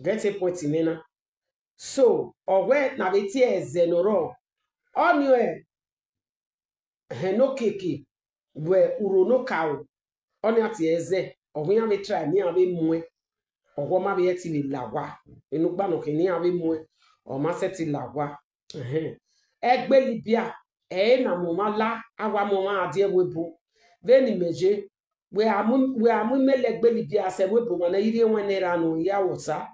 Get a point mwẹ na. So, ọ wẹ na vbe tie ẹzẹ ne ọ rrọọ, ọni ẹ, ẹhẹn ne okiekie, wẹ urho ne okaro, ọni a tie ẹzẹ, ọ wẹ iran vbe try ne iran vbe muẹn, ọ wẹ ọ ma vbe ẹti vbe la owa, enugba nọ khin ne iran vbe muẹn, ọ ma sẹtin la owa. Ẹhẹn. Ẹgbe Libya, ẹ, na mu ọmwa la, a wa mu ọmwa gha die ẹvbo ebo. Vbene imẹ ye, wẹ a mu, wẹ a mu imẹ la ẹgbe Libya sẹ ẹvbo ebo mwa ne I rhie ẹwaẹn nẹ erha nọ, I ya vbe ọsa.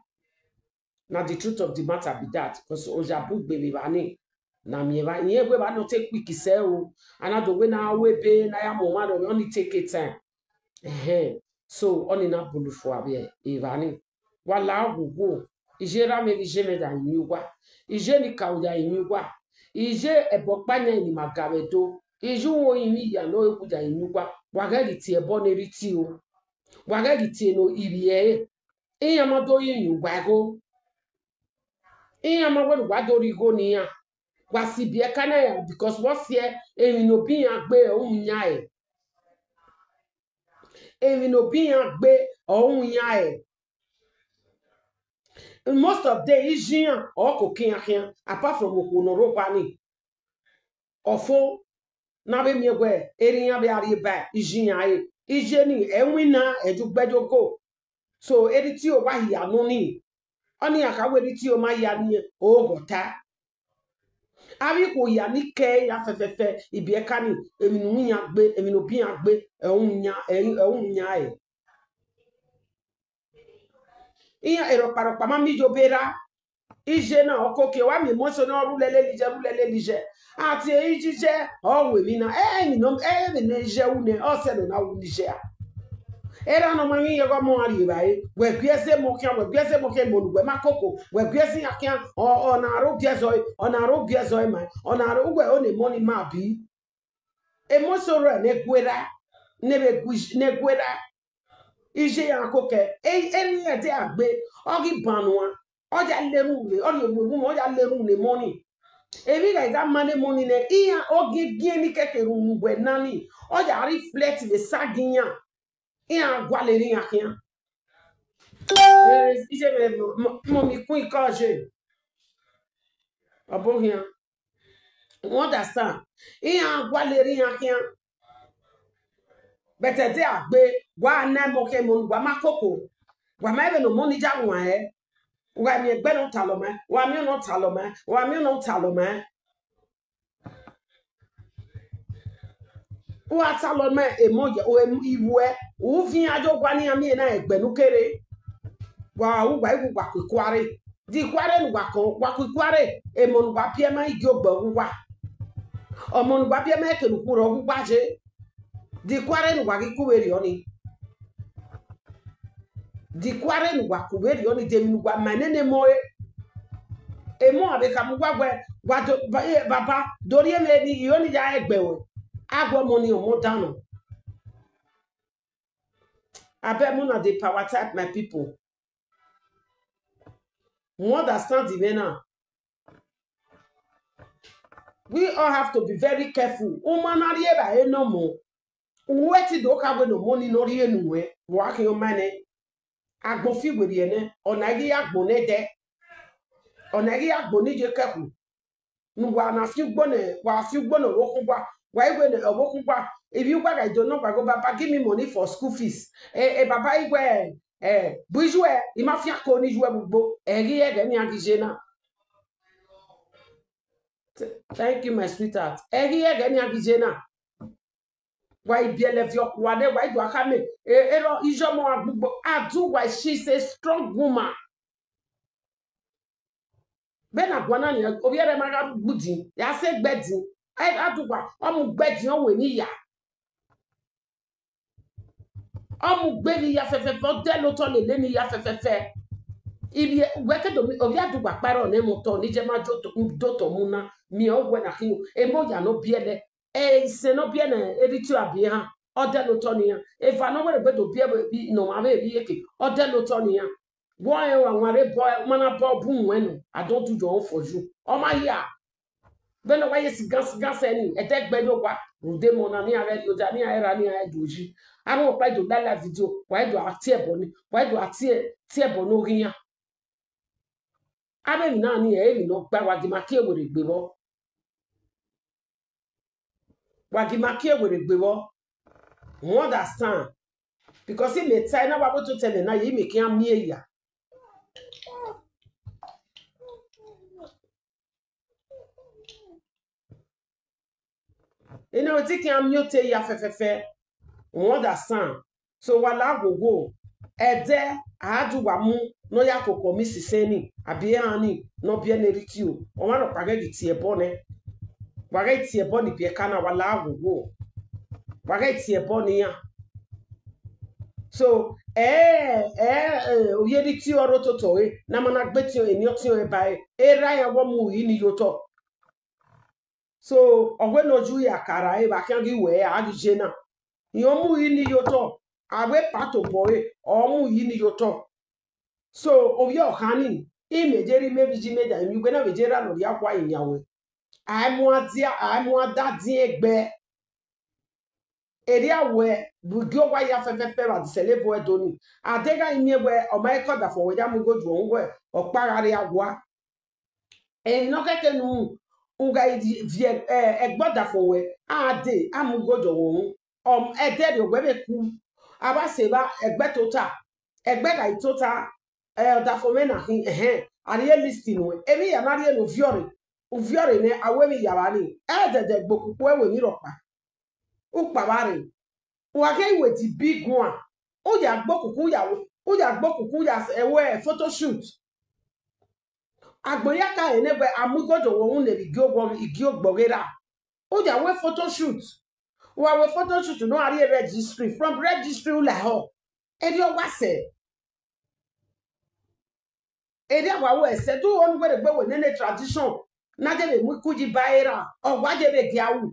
Na the truth of the matter be that, because oya bugbe vbe evba ni, na miẹn evba, irẹn wẹ evba nọ te quick sẹ o, a na do wẹ ne a ru ebe ne a ya mu ọmwa rhọnmwẹ, ọni take time. Ẹhẹn. So, ọni na bulu fua vbe evba ni. Wa la ghogho, iye erha mwẹ vbe iye mwẹ ya rinmwian uwa, iye ne okaro ya rinmwian uwa, iye ẹbọ ọkpa yan ne ima ga vbe Ẹdo, iye uwu orinmwi ya ne ọ wu ya rinmwian uwa, wa ghẹ ghi tie ẹbọ ne Eritio, wa ghẹ ghi tie ne ivbi ẹre, iran ma do rinmwian uwa igho. Iran ma wẹ ne uwa do rhie igho ne iran. Wa si ibiẹka na ya, because vbe ọ siẹ, emwi ne ọ bu iran gbe, ọ ru iran hẹ. Emwi ne ọ bu iran gbe, ọ ru iran hẹ. Most of them, iye iran, ọ koko iran khian, apart from okhuo ne ọ rre owa ni. Ọ fo, ne a vbe miẹn wẹ, erha iran vbe a rhie ba iye iran re. Iye ni, ẹ winna, ẹ ju gbe do go. So, Eritio wa hia nọ ni. Ọni a kha wẹ Eritio ma hia ni, oghọta. Avbe ikhuo hia ni kẹ ya fẹfẹfẹ, ibiẹka ni, emwi ne u ru iran gbe, emwi ne ọ bu iran gbe, ẹ ru iran, ẹ ru iran hẹ. Iran erhọkpa rhọkpa ma miẹn iye obọ erha. Iye na ọ koko, wa miẹn emọ eso ne ọ rre ulẹ lele iye, rre ulẹ lele iye. A tie iye iye, ọ ru emwi na. Ẹ, emwi nọ, ẹ, emwi ne iye ru nẹ, ọ sẹ ne ọ na ru ne iye a. Erha ne ọ ma ghi ye ọghọmọ a rhie evbare, wẹ gu ẹzẹ emọ khian, wẹ gu ẹzẹ emọ khian, emọ ne uwẹ ma koko, wẹ gu ẹzẹ iran khian, ọ, ọ na rre ogiẹzọ, ọ na rre ogiẹzọ ma, ọ na rre uwẹ, ọ ne emọ ni ma bi. Emọ eso rrọọ ne gu erha, ne vbe gu, ne gu erha. Iye iran koko, e, erha iran te a gbe, ọ ghi ban nuan, ọ ya le erhunmwu, ọ rhie omuoghunmwu, ọ ya le erhunmwu ne emọ ni. Emwi gha gha ma ne emọ ni nẹ, iran ogiẹgiẹn ni kẹkẹ erhunmwu ne uwẹ na ni, ọ ya reflect vbe side iran, iran gualọ erha iran khian. Iye mwẹ, mọ mi kun ikọ je. Ọbo khian. You understand? Iran gualọ erha iran khian. But ẹdẹ a gbe, wa na ẹmọ khian, emọ ne uwa ma koko. Wa ma vbe ne ọmọ ni ya wan ẹre. Wa miẹn ẹgbẹ ne ọ talọ ma, wa miẹn ọna talọ ma, wa miẹn ọna talọ ma. Wa talọ ma, emọ ya, iwẹ, u viẹn a yo wa ne iran miẹn na ẹgbẹ ne u kere. Wa ru, wa ru, wa ku ikuare. De ikuare ne uwa kọn, wa ku ikuare, emọ ne uwa biẹ ma i gie ogbẹ ọghe uwa. Ọmọ ne uwa biẹ ma, eke ne u khuẹrhẹ ọghe uwa ye. De ikuare ne uwa ghi ku vberriọ ni. De ikuare ne uwa ku vberriọ ni, de emwi ne uwa ma nene emọ re. Emọ a vbe khama uwa wẹ, wa do, ba-, eh, baba, do rhie mwẹ ni, I ho ni ya rẹn ẹgbẹ ruẹ. A gu ọmọ ni ọmọ dan nọ. Abeg, una dey power type, my people. You understand the way now? We all have to be very careful. U ma na rhie evbare nọ mọ, u ru ẹtin do kha wẹ ne ọmọ ni ne ọ rhie ne uwẹ, vbe ọ gha khian ma nẹ. Agbọn fi werriẹ nẹ, ọna i ghi ya agbọn ne ẹdẹ, ọna i ghi ya agbọn ni ye kẹkhu. Ne uwa na fi ugbo nẹ, wa fi ugbo nẹ ọvbokhan uwa, wa i wẹ ne ọvbokhan uwa, ivbi uwa gha do nọ, wa ghe, "Baba, give me money for school fees." E, e baba i wẹ, eh, bu iyuẹ, I ma fian ko ne iyuẹ vbe ugbo, ẹ ghi ẹghẹ ne iran ghi ye na. Th-, thank you, my sweetheart. Ẹ ghi ẹghẹ ne iran ghi ye na. Wa i biẹlẹ viọ ọkua nẹ, wa i do a khama, e, erọ, iye ọmọ a gbugbo, Aduwa, she is a strong woman. Vbene a guan na nian, ovbi ẹre ma gha ru ugbudin, ya sẹ egbe ẹdin. Ẹ, Aduwa, ọ mu ugbe ẹdin, ọ wẹ ne iya. Ọ mu ugbe ne iya fẹfẹfẹ, ọ dẹlẹ otọ lele ne iya fẹfẹfẹ. Ivbi, wẹ ke do miẹn ovbi Aduwa kpa rrọọ ne ẹmwẹ otọ, ne iye ma do otọ, do otọ mu na, miẹn uwẹ na khin, emọ ya ne ọ biẹlẹ. Ẹ, isẹn ne ọ biẹ ne Eritio a biẹ ehan, ọ dẹlẹ otọ ne iran. Eva ne ọ wẹ rhegbe do biẹ vbe, ne ọmwa vbe iyeke, ọ dẹlẹ otọ ne iran. Wẹ ọnrẹn wa wan rre bọ, ma na bọ bu wẹn nọ, I don't do your own for you. Ọ ma hia. Vbene ọ wa ye sigan sigan sẹ ni, ẹdẹ gbe ye owa, rhunmwuda emọ na ne iran ghẹ rrie oda, ne iran ghẹ ra, ne iran ghẹ do yi. Avbe ọkpa do la la video, wa i do a tie ẹbọ ni, wa i do a tie, tie ẹbọ ne oghian. Avbe emwi na ni, ẹ i re emwi ne ọ gba, wa gi ma kie werriegbe vbọ. Wa gi ma kie werriegbe vbọ. You understand? Because imẹ ta na wa vbe otọ ẹmwẹ na ye, imẹ khian miẹn eya. Ene ọ te khian miẹn otọ eya fẹfẹfẹ. You understand? So wa la wowo, ẹdẹ a do wa mu ne ọ ya koko mi sisẹ ni, abi ehan ni ne ọ biẹ ne Eritio, ọmwa nọkpa ghẹ ghi tie ẹbọ nẹ. Wa ghẹ tie ẹbọ ni biẹ ka na, wa la wowo. Wa ghẹ tie ẹbọ ne iran. So, ẹ, ẹ, ẹ, ovbi Eritio ọre ototọ re, ne a ma na gbe tiọn, eni ọtiọn ẹre ba ẹre, erha iran wẹ ọ mu uhi ni ye otọ. So, ọ wẹ ne ọ ju ya ka ra evba khian ghi wẹ a ghi ye na. Irẹn ọ mu uhi ni ye otọ, a wẹ pa tobọ ẹre, ọ mu uhi ni ye otọ. So, ovbi ọkhan ni, imẹ je rhie imẹ vbe iye imẹ da, emwi uwẹ na vbe je ra ne ọ rhie akhua yin yan wẹ. A i mu a dia, a i mu a da diẹn ẹgbẹ. Erriọ wẹ, vbe igie owa hia fẹfẹfẹ vbe adisẹlẹ ebo Ẹdo ni. A deghẹ a i miẹn wẹ, ọ ma he ke ọdafẹn wẹ ya mu igho ju ọhun wẹ, ọkpa gha rrie awa. Emwi ne ọ kẹkẹ ne u, u gha viẹ, eh, ẹgbẹ ọdafẹn wẹ, a dee, a mu igho ju ọhun. Ọ, ẹdẹ rriọ wẹ vbe ku, a vba sẹ evba ẹgbẹ tota, ẹgbẹ gha i tota, eh, ọdafẹn mwẹ na khin, ẹhẹn, a rhie list nuẹn. Emwi hia na rhie ne u viọ rre, u viọ rre nẹ, a wẹ emwi hia vba ni, ẹdẹdẹ gbe okpukpu ẹvbo emwi rhọkpa. Ukpavba rre, wa khian i wẹ the big one, u ya gbe okuku, u ya, u ya gbe okuku, u ya s-, ẹ wẹ photoshoot. Agbọn ya ka rẹn nẹ wẹ a mu igho ju ọhun ne vbe igie ogbọ, igie ogbọ ghe ra. U ya wẹ photoshoot. Wa wẹ photoshoot ne a rrie registry, from registry u lahọ. Erriọ wa sẹ. Erriọ wa wẹ sẹ, do ho ne uwẹ rhegbe wẹ nene tradition, na je vbe mu iku yi ba ẹre ra, ọ wa je vbe gia ru.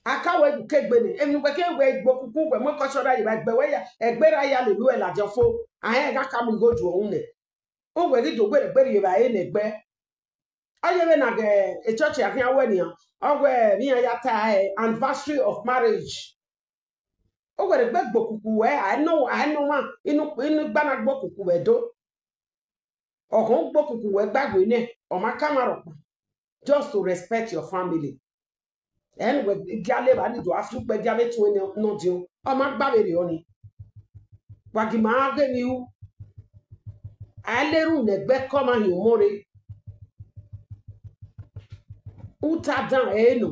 A ka wẹ gu ke egbe nẹ, emwi ne uwẹ ke wẹ gbe okuku, wẹ mu culture ra ye evba, ẹgbẹ wẹ ya, ẹgbẹ ra ya lele uwẹ ladian fo, a rẹn gha ka mu igho ju ọhun nẹ. Uwẹ ghi do gbe rhegbe rrie evbare ne ẹgbẹ. Ọ ye vbene a ghe e church a khian wẹ nian, ọ wẹ vbe iran ya ta, eh, anniversary of marriage. Ọ wẹ rhe gbe gbe okuku wẹ, a i nọ, a i nọ ọmwa, inu, inu igba na gbe okuku wẹ do. Ọkhọn gbe okuku wẹ gba gbe nẹ, ọ ma ka mwa rhọkpa. Just to respect your family. Ẹn, wẹ gia le evba ni do a fi ukpẹ gia vbe tuẹn nọ diọn. Ọ ma gba vberriọ ni. Wa gi ma ghe emwi ru. A i le erhunmwu ne ẹgbẹe ke ọmwa hin ọmọ rre. Uta dan ẹre nọ.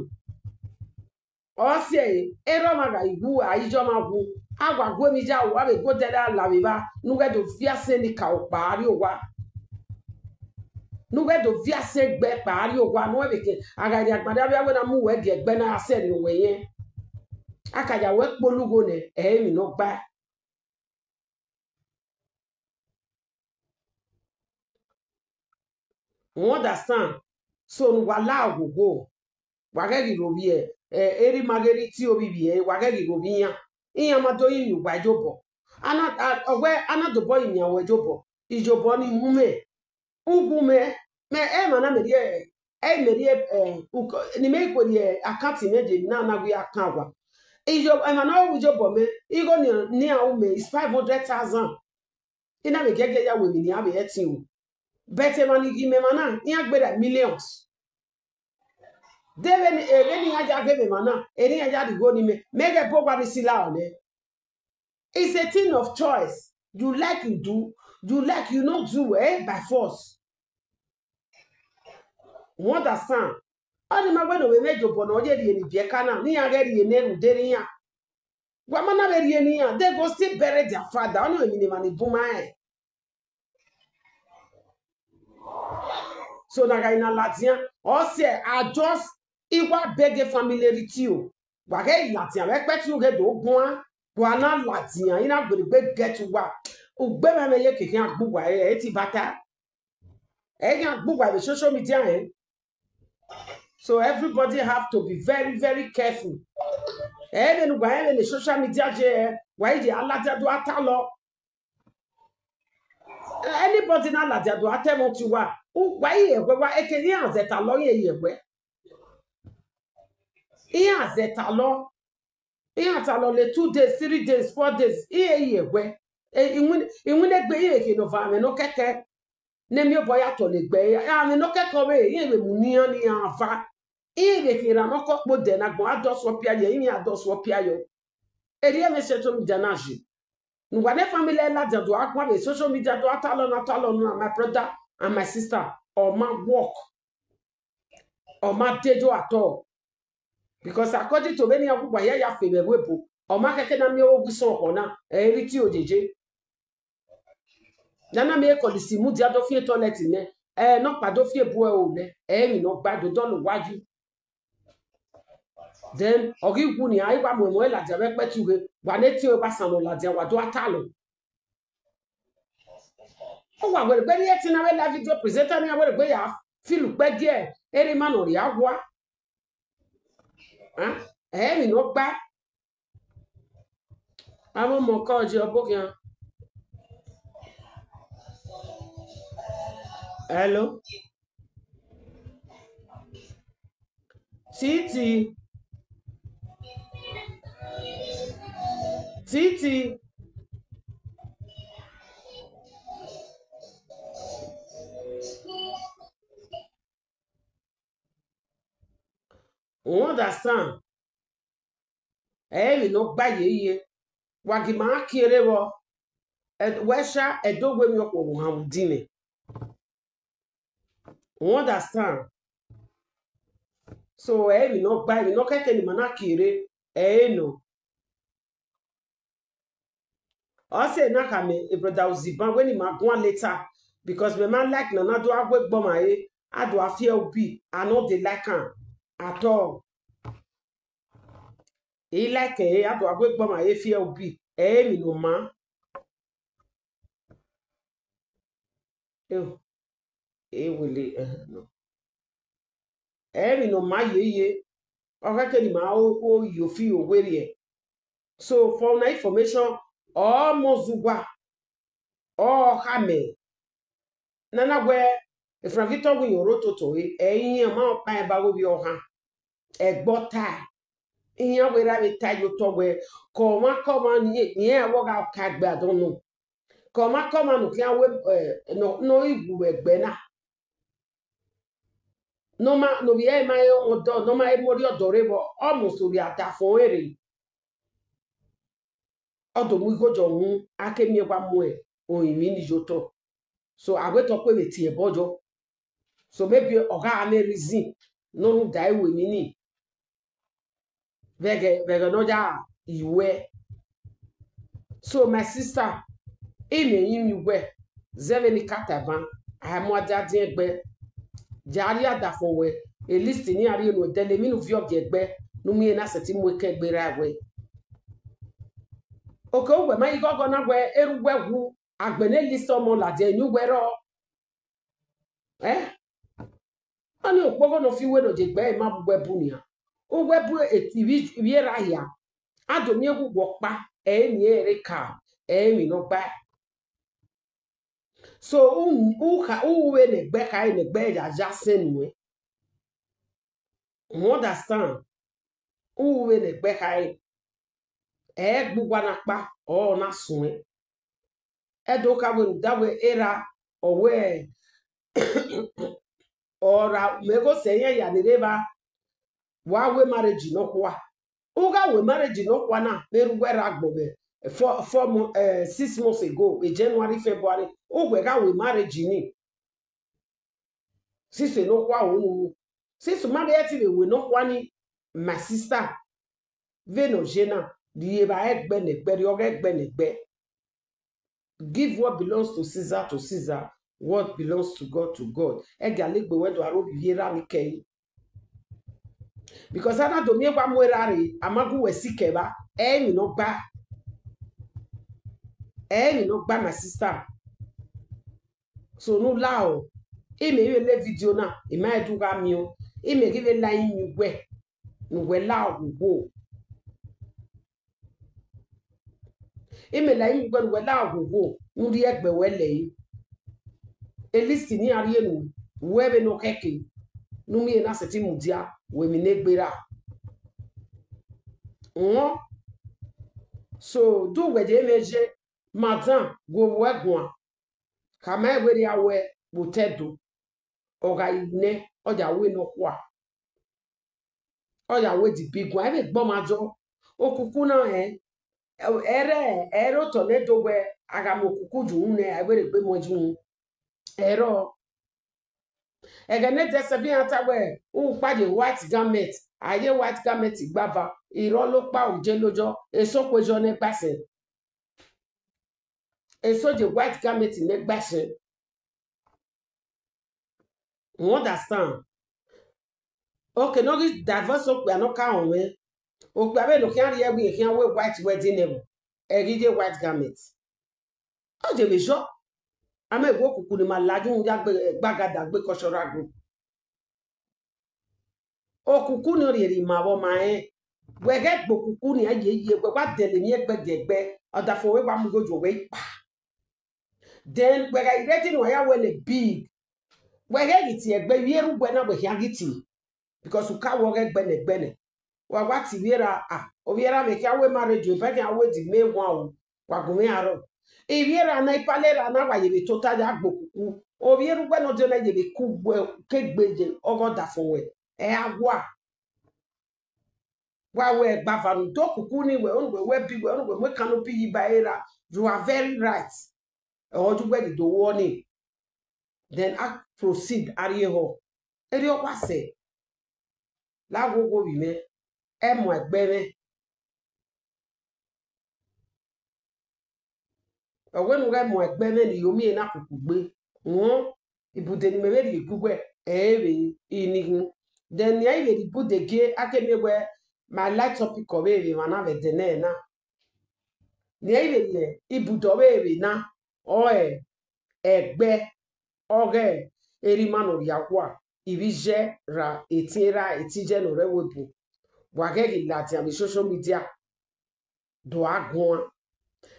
Ọ si ẹre, erha ọmwa gha wu, a i ye ọmwa wu. A wa gu emwi ya ru, a vbe gu odẹ ra la vbe evba, ne u ghẹ do viọ asẹ ni ka okpa rrie owa. Ne u ghẹ do viọ asẹ gbe kpa rrie owa, ne u vbe ke, a gha rhie agbada vbe a wẹ na mu wẹ gie ẹgbẹ na ra sẹ rrie owẹ yẹn. A ka ya wẹ kpolo ugho nẹ, ẹ i re emwi ne ọ gbae. You understand? So ne uwa la oghogho, wa ghẹ ghi ro vbiẹ, eh, erha ima ghe rhie tie ovbi ivbi ẹre, wa ghẹ ghi ro vbe iran. Iran ma do rinmwian uwa iyobọ. A na, a, ọ wẹ a na dobọ rinmwian ruẹ iyobọ. Iyobọ ni mu mwẹ, uwu mwẹ, mẹ, emwa na mẹ rhie, ẹ i mẹ rhie, eh, uko, ne imẹ i kue rhie account mwẹ ye na, na wẹ a kan owa. Iyo, emwa ne ọ ru iyobọ mwẹ, igho ni, ne iran ru mwẹ is five hundred thousand. I na vbe giẹgiẹ ya wẹ emwi ne iran vbe ẹtin ru. But emwa ni ghi mẹ emwa na, iran gberra millions. De vbene, vbene iran ya ghe mwẹ emwa na, erha iran ya rhie igho ni mẹ, mẹ ghẹ bu owa ni si la ọnẹ. It's a thing of choice. You like, you do. You like, you no do, eh, by force. You understand? Ọni ma wẹ ne ovbi mwẹ iyobọ ne ọ ye rhie ne ibiẹka na, ne iran ghẹ rhie ne rhunmwuda erha iran. Wa ma na vbe rhie ne iran, they go still bury their father. Ọni emwi ne emwa ni bun ma rẹn. So na gha na ladian, ọ sẹ, I just, I wa beg family rhie tie o. Wa ghẹ ladian vbe ẹkpẹti ughe do guan, wa na ladian, I na gbergbe get uwa. Ugbe mwẹ mwẹ ye keke a gbe uwa, ẹ, ẹ ti bata. Ẹ ghi a gbe uwa vbe social media, eh? So everybody have to be very, very careful. Ẹ vbene uwa rẹn vbene social media ye, wa i ye a ladian do a talọ. Anybody na ladian do a ta ẹmwẹ ọtẹn uwa, u-, wa i ye ẹguẹ, wa, eke iran zẹ talọ, iran ye ẹguẹ. Iran zẹ talọ. Iran talọ le two days, three days, four days, iran ye ẹguẹ. E, iwin-, iwinna egbe iran khe ne ọ va mwẹ nọ kẹkẹ. Ne miẹn obọ ya tọ ne egbe, a mwẹ nọ kẹkẹ ọvbehe, iran vbe mu ne iran, ne iran va. Iran vbe khin erha ne ọ kọ kpo odẹ ne agbọn a dọ suọ pia yọ, iran a dọ suọ pia yọ. Erriọ mwẹ social media na ye. Ne uwa ne family ladian do a guan vbe social media do a talọ na talọ na, my brother and my sister, ọ ma work. Ọ ma dejo at all. Because according to vbene iran wu uwa hia ya fe vbe ẹvbo ebo, ọ ma khẹke na miẹn ọghe isọn ọkhọ na, ẹ i rhie tie ojeje. Na na miẹn kọlisi mudia do fian toilet nẹ, ẹ nọkpa do fian ebu ẹro nẹ, ẹ i emwi ne ọ gba do dọlọ owa yi. Then, ọ ghi wu nian, a i wa mu ẹmwẹ ladian vbe ẹkpẹti ughe, wa ne tie ba san nọ ladian, wa do a talọ. Ọ wa wẹ rhe gbe rhie ẹtin na vbe live video presenter ni, a wẹ rhe gbe ya feel ukpẹ gie erha ima ne ọ rhia owa. Ẹ, ẹ i emwi ne ọ gba. Avbe ọmọ kọ je ọbokhian. Hello. Titi. Titi. You understand? Ẹ i emwi ne ọ gba ye ye, wa gi ma khian rre vbọ, ẹ, wẹ sha ẹdẹ owa emwi ọkhuọnvwe ohan vbe udinmwẹ. You understand? So, ẹ i emwi ne ọ gba, emwi ne ọ kẹkẹ ne ima na khian rre, ẹ i re nọ. Ọ sẹ na khama e brother Oziban wẹ ne ima guan later, because mẹ ma like ne a na do a gu egbe ọmwa re, a do a fiẹ ubi, I no dey like am at all. I like ẹre, a do a gu egbe ọmwa re fiẹ ubi, ẹ i re emwi ne ọ maa. Eo, e wele, eh, no. Ẹ i re emwi ne ọ maa ye ye, ọ khẹke ne ima o, o yo fi owerriẹ. So for una information, ọ mọ zẹ uwa, ọ khama ẹre. Ne a na wẹ Frank Victor winna oro toto re, ẹ i yan ma ọkpa ẹn ba ghe ovbi ọhan. Ẹgbẹe ọta, Iran wẹ ra vbe ta ye otọ wẹ, ke ọmwa ke ọmwa, rẹn vbe ọ gha ka egbe adọn nọ. Ke ọmwa ke ọmwa ne ọ khian wẹ, eh, nọ, ne ọ i wu vbe ẹgbẹ na. Ne ọ ma, ne ovbi ẹre ma he rọnmwẹ ọdọ, ne ọ ma he mu orhiọn ọdọ rre vbọ, ọ must ovbi adafọn ẹre rre. Ọ do mu igho jọ wu, a ke miẹn wa mu orinmwi ni ye otọ. So, a wẹ te ọ kue vbe tie ẹbọ yọ. So, maybe ọ gha mwẹ reason ne ọ rhunmwuda ẹre ru emwi ni. Vbe ẹghẹ, vbe ẹghẹ ne ọ ya ruẹ. So, my sister, imẹ rinmwian uwẹ, zẹ vbene I ka tama, a mu adiadiẹn gbe, ya rhie adafọn wẹ, e list ni a rhie nuẹn, dẹlẹ emwi ne u viọ gie ẹgbẹ, ne u miẹn na sẹtin mu ekẹn gbe ra wẹ. Okẹ, uwẹ ma ghi ghọghọ na wẹ, erha uwẹ wu, agbẹnẹ e list ọmọ ladian, eni uwẹ rrọọ. Eh? Ọnii okpogho ne ọ fi uwẹ ne ọ ye egbe ẹre ma bu uwẹ bu nian. Uwẹ bu ivbi, ivbi erha hia. A do miẹn ghe uwẹ ọkpa, ẹ i miẹn ẹre ka, ẹ i emwi ne ọ gba. So, u, u kha, u vbe ne ẹgbẹ khare, ne ẹgbẹ ya ya sẹ nuẹn. You understand? U vbe ne ẹgbẹ khare. Ẹ gbe uwa na kpa, ọ na suẹn. Ẹdẹ okha wẹ rhunmwuda wẹ erha, ọ wẹ, ọ ra mẹ gho sẹ irẹn ya ni rre evba, wa wẹ marriage nọkhua. U gha wẹ marriage nọkhua na, vbe erha uwẹ rre agbọn vbe four, four mo-, eh, six months ago, e January, February, uwẹ gha wẹ marriage ni. Sisi nọkhua unu. Sisi ma vbe ẹtin vbe wẹ nọkhua ni, my sister. Vbene ọ ye na, rhie evba ẹgbẹe ne ẹgbẹe, rhie ọghe ẹgbẹe ne ẹgbẹe. Give what belongs to Caesar to Caesar, what belongs to God to God. Ẹgia legbe wẹ do aro vbe ivbi erha ni kẹe. Because a na do miẹn wa mu erha rre, a ma gu wẹ sikẹ evba, ẹ i emwi ne ọ gba. Ẹ i emwi ne ọ gba, my sister. So ne u la o. Imẹ i vbe la video na, I ma rẹn do gha miẹn o. Imẹ ghi vbe la iyẹn uwẹ, ne uwẹ la oghogho. Imẹ la iyẹn uwẹ ne uwẹ la oghogho, ne u rhie ẹgbẹe ruẹ lẹ ẹre. E list ne iran rhie nuẹn, wẹ vbene ọ khẹke, ne u miẹn na sẹtin mudia, wẹ emwi ne egbe ra. Uhun. So, do uwẹ ye mwẹ ye, madam, gu owẹ guan. Khama ẹre wẹ rhia wẹ vbe otọ Ẹdo, ọ gha ru nẹ, ọ ya wẹ nọkhua. Ọ ya wẹ the big one, ẹ vbe gbe ọmwa jọ. Okuku na rẹn, ẹrẹ, ẹrẹ otọ ne do wẹ, a gha mu okuku ye uhunmwu nẹ, a i wẹ rhe gbe mu ye uhunmwu. Ẹrọ. Ẹghẹ ne ẹdẹ sẹbe iran ta wẹ, ukpa ye white garment, a ye white garment igbava, irọlọkpa uje lojọ, eso kue yọ ne ẹgbasẹ. Eso ye white garment ne ẹgbasẹ. You understand? Okay, ne ọ ghi divorce okpia ne ọ ka rọnmwẹ. Okpia vbene ọ khian rhie ẹvbo, khian wẹ white wedding ẹvbo, ẹ ghi ye white garment. Ọ ye vbe yọ. A ma wẹ okuku ni ma ladian ya gbe, gbaga da gbe cultural group. Okuku ni ọ rhie rhie ima vbe ọma rẹn. Wẹ ghẹ gbe okuku ni a ye ye, wẹ wa dẹlẹ emwi ẹgbẹe gie ẹgbẹe, ọdafẹn wẹ wa mu igho ye wẹ ikpa. Then wẹ gha ready ne uwa ya wẹ ne big. Wẹ ghẹ ghi tie ẹgbẹe, ivbi erha uwẹ na wẹ khian ghi tie. Because u ka wẹ ọghe ẹgbẹe ne ẹgbẹe nẹ. Wa wa tie ivbi erha, ah, ovbi erha mwẹ khian wẹ marriage, eba khian wẹ the main one o, wa gu mwẹ arọ. Ivbi erha na, ipale erha na, wa ye vbe tota ya gbe okuku. Ovbi erha uwẹ ne ọ diọn na ye vbe ku wẹ ke gbe ye ọghe ọdafẹn wẹ. Ẹ a wa. Wa wẹ ẹgbava ne u do okuku ni wẹ, ọnii wẹ wẹ bi wẹ, ọnii wẹ mu canopy yi ba erha. You are very right. Ọ ju wẹ ghi do wọ ni. Then a proceed, a rhie ehọ. Erriọ wa sẹ. La ghwoghwo vbe mwẹ, ẹ mu ẹgbẹe mwẹ. Ọ wẹ ne u ghẹ mu ẹgbẹe mwẹ ne I yo miẹn na kukugbe. Uhun, ibude ne imẹ vbe rhie gu wẹ, ẹ i vbe i ni hin. Then ne I vbe rhie ibude gie a ke miẹn wẹ, ma light topic ọ vbe vbe emwa na vbe ẹdẹ nẹ na. Ne I vbe rhie ibude ọ vbe vbe na, ọ ẹre ẹgbẹe, ọghe erha ima ne ọ rhia kua, ivbi iye ra, etiẹn erha, etiẹn iye ne ọ rre ẹvbo ebo. Wa ghẹ ghi ladian vbe social media do a guan.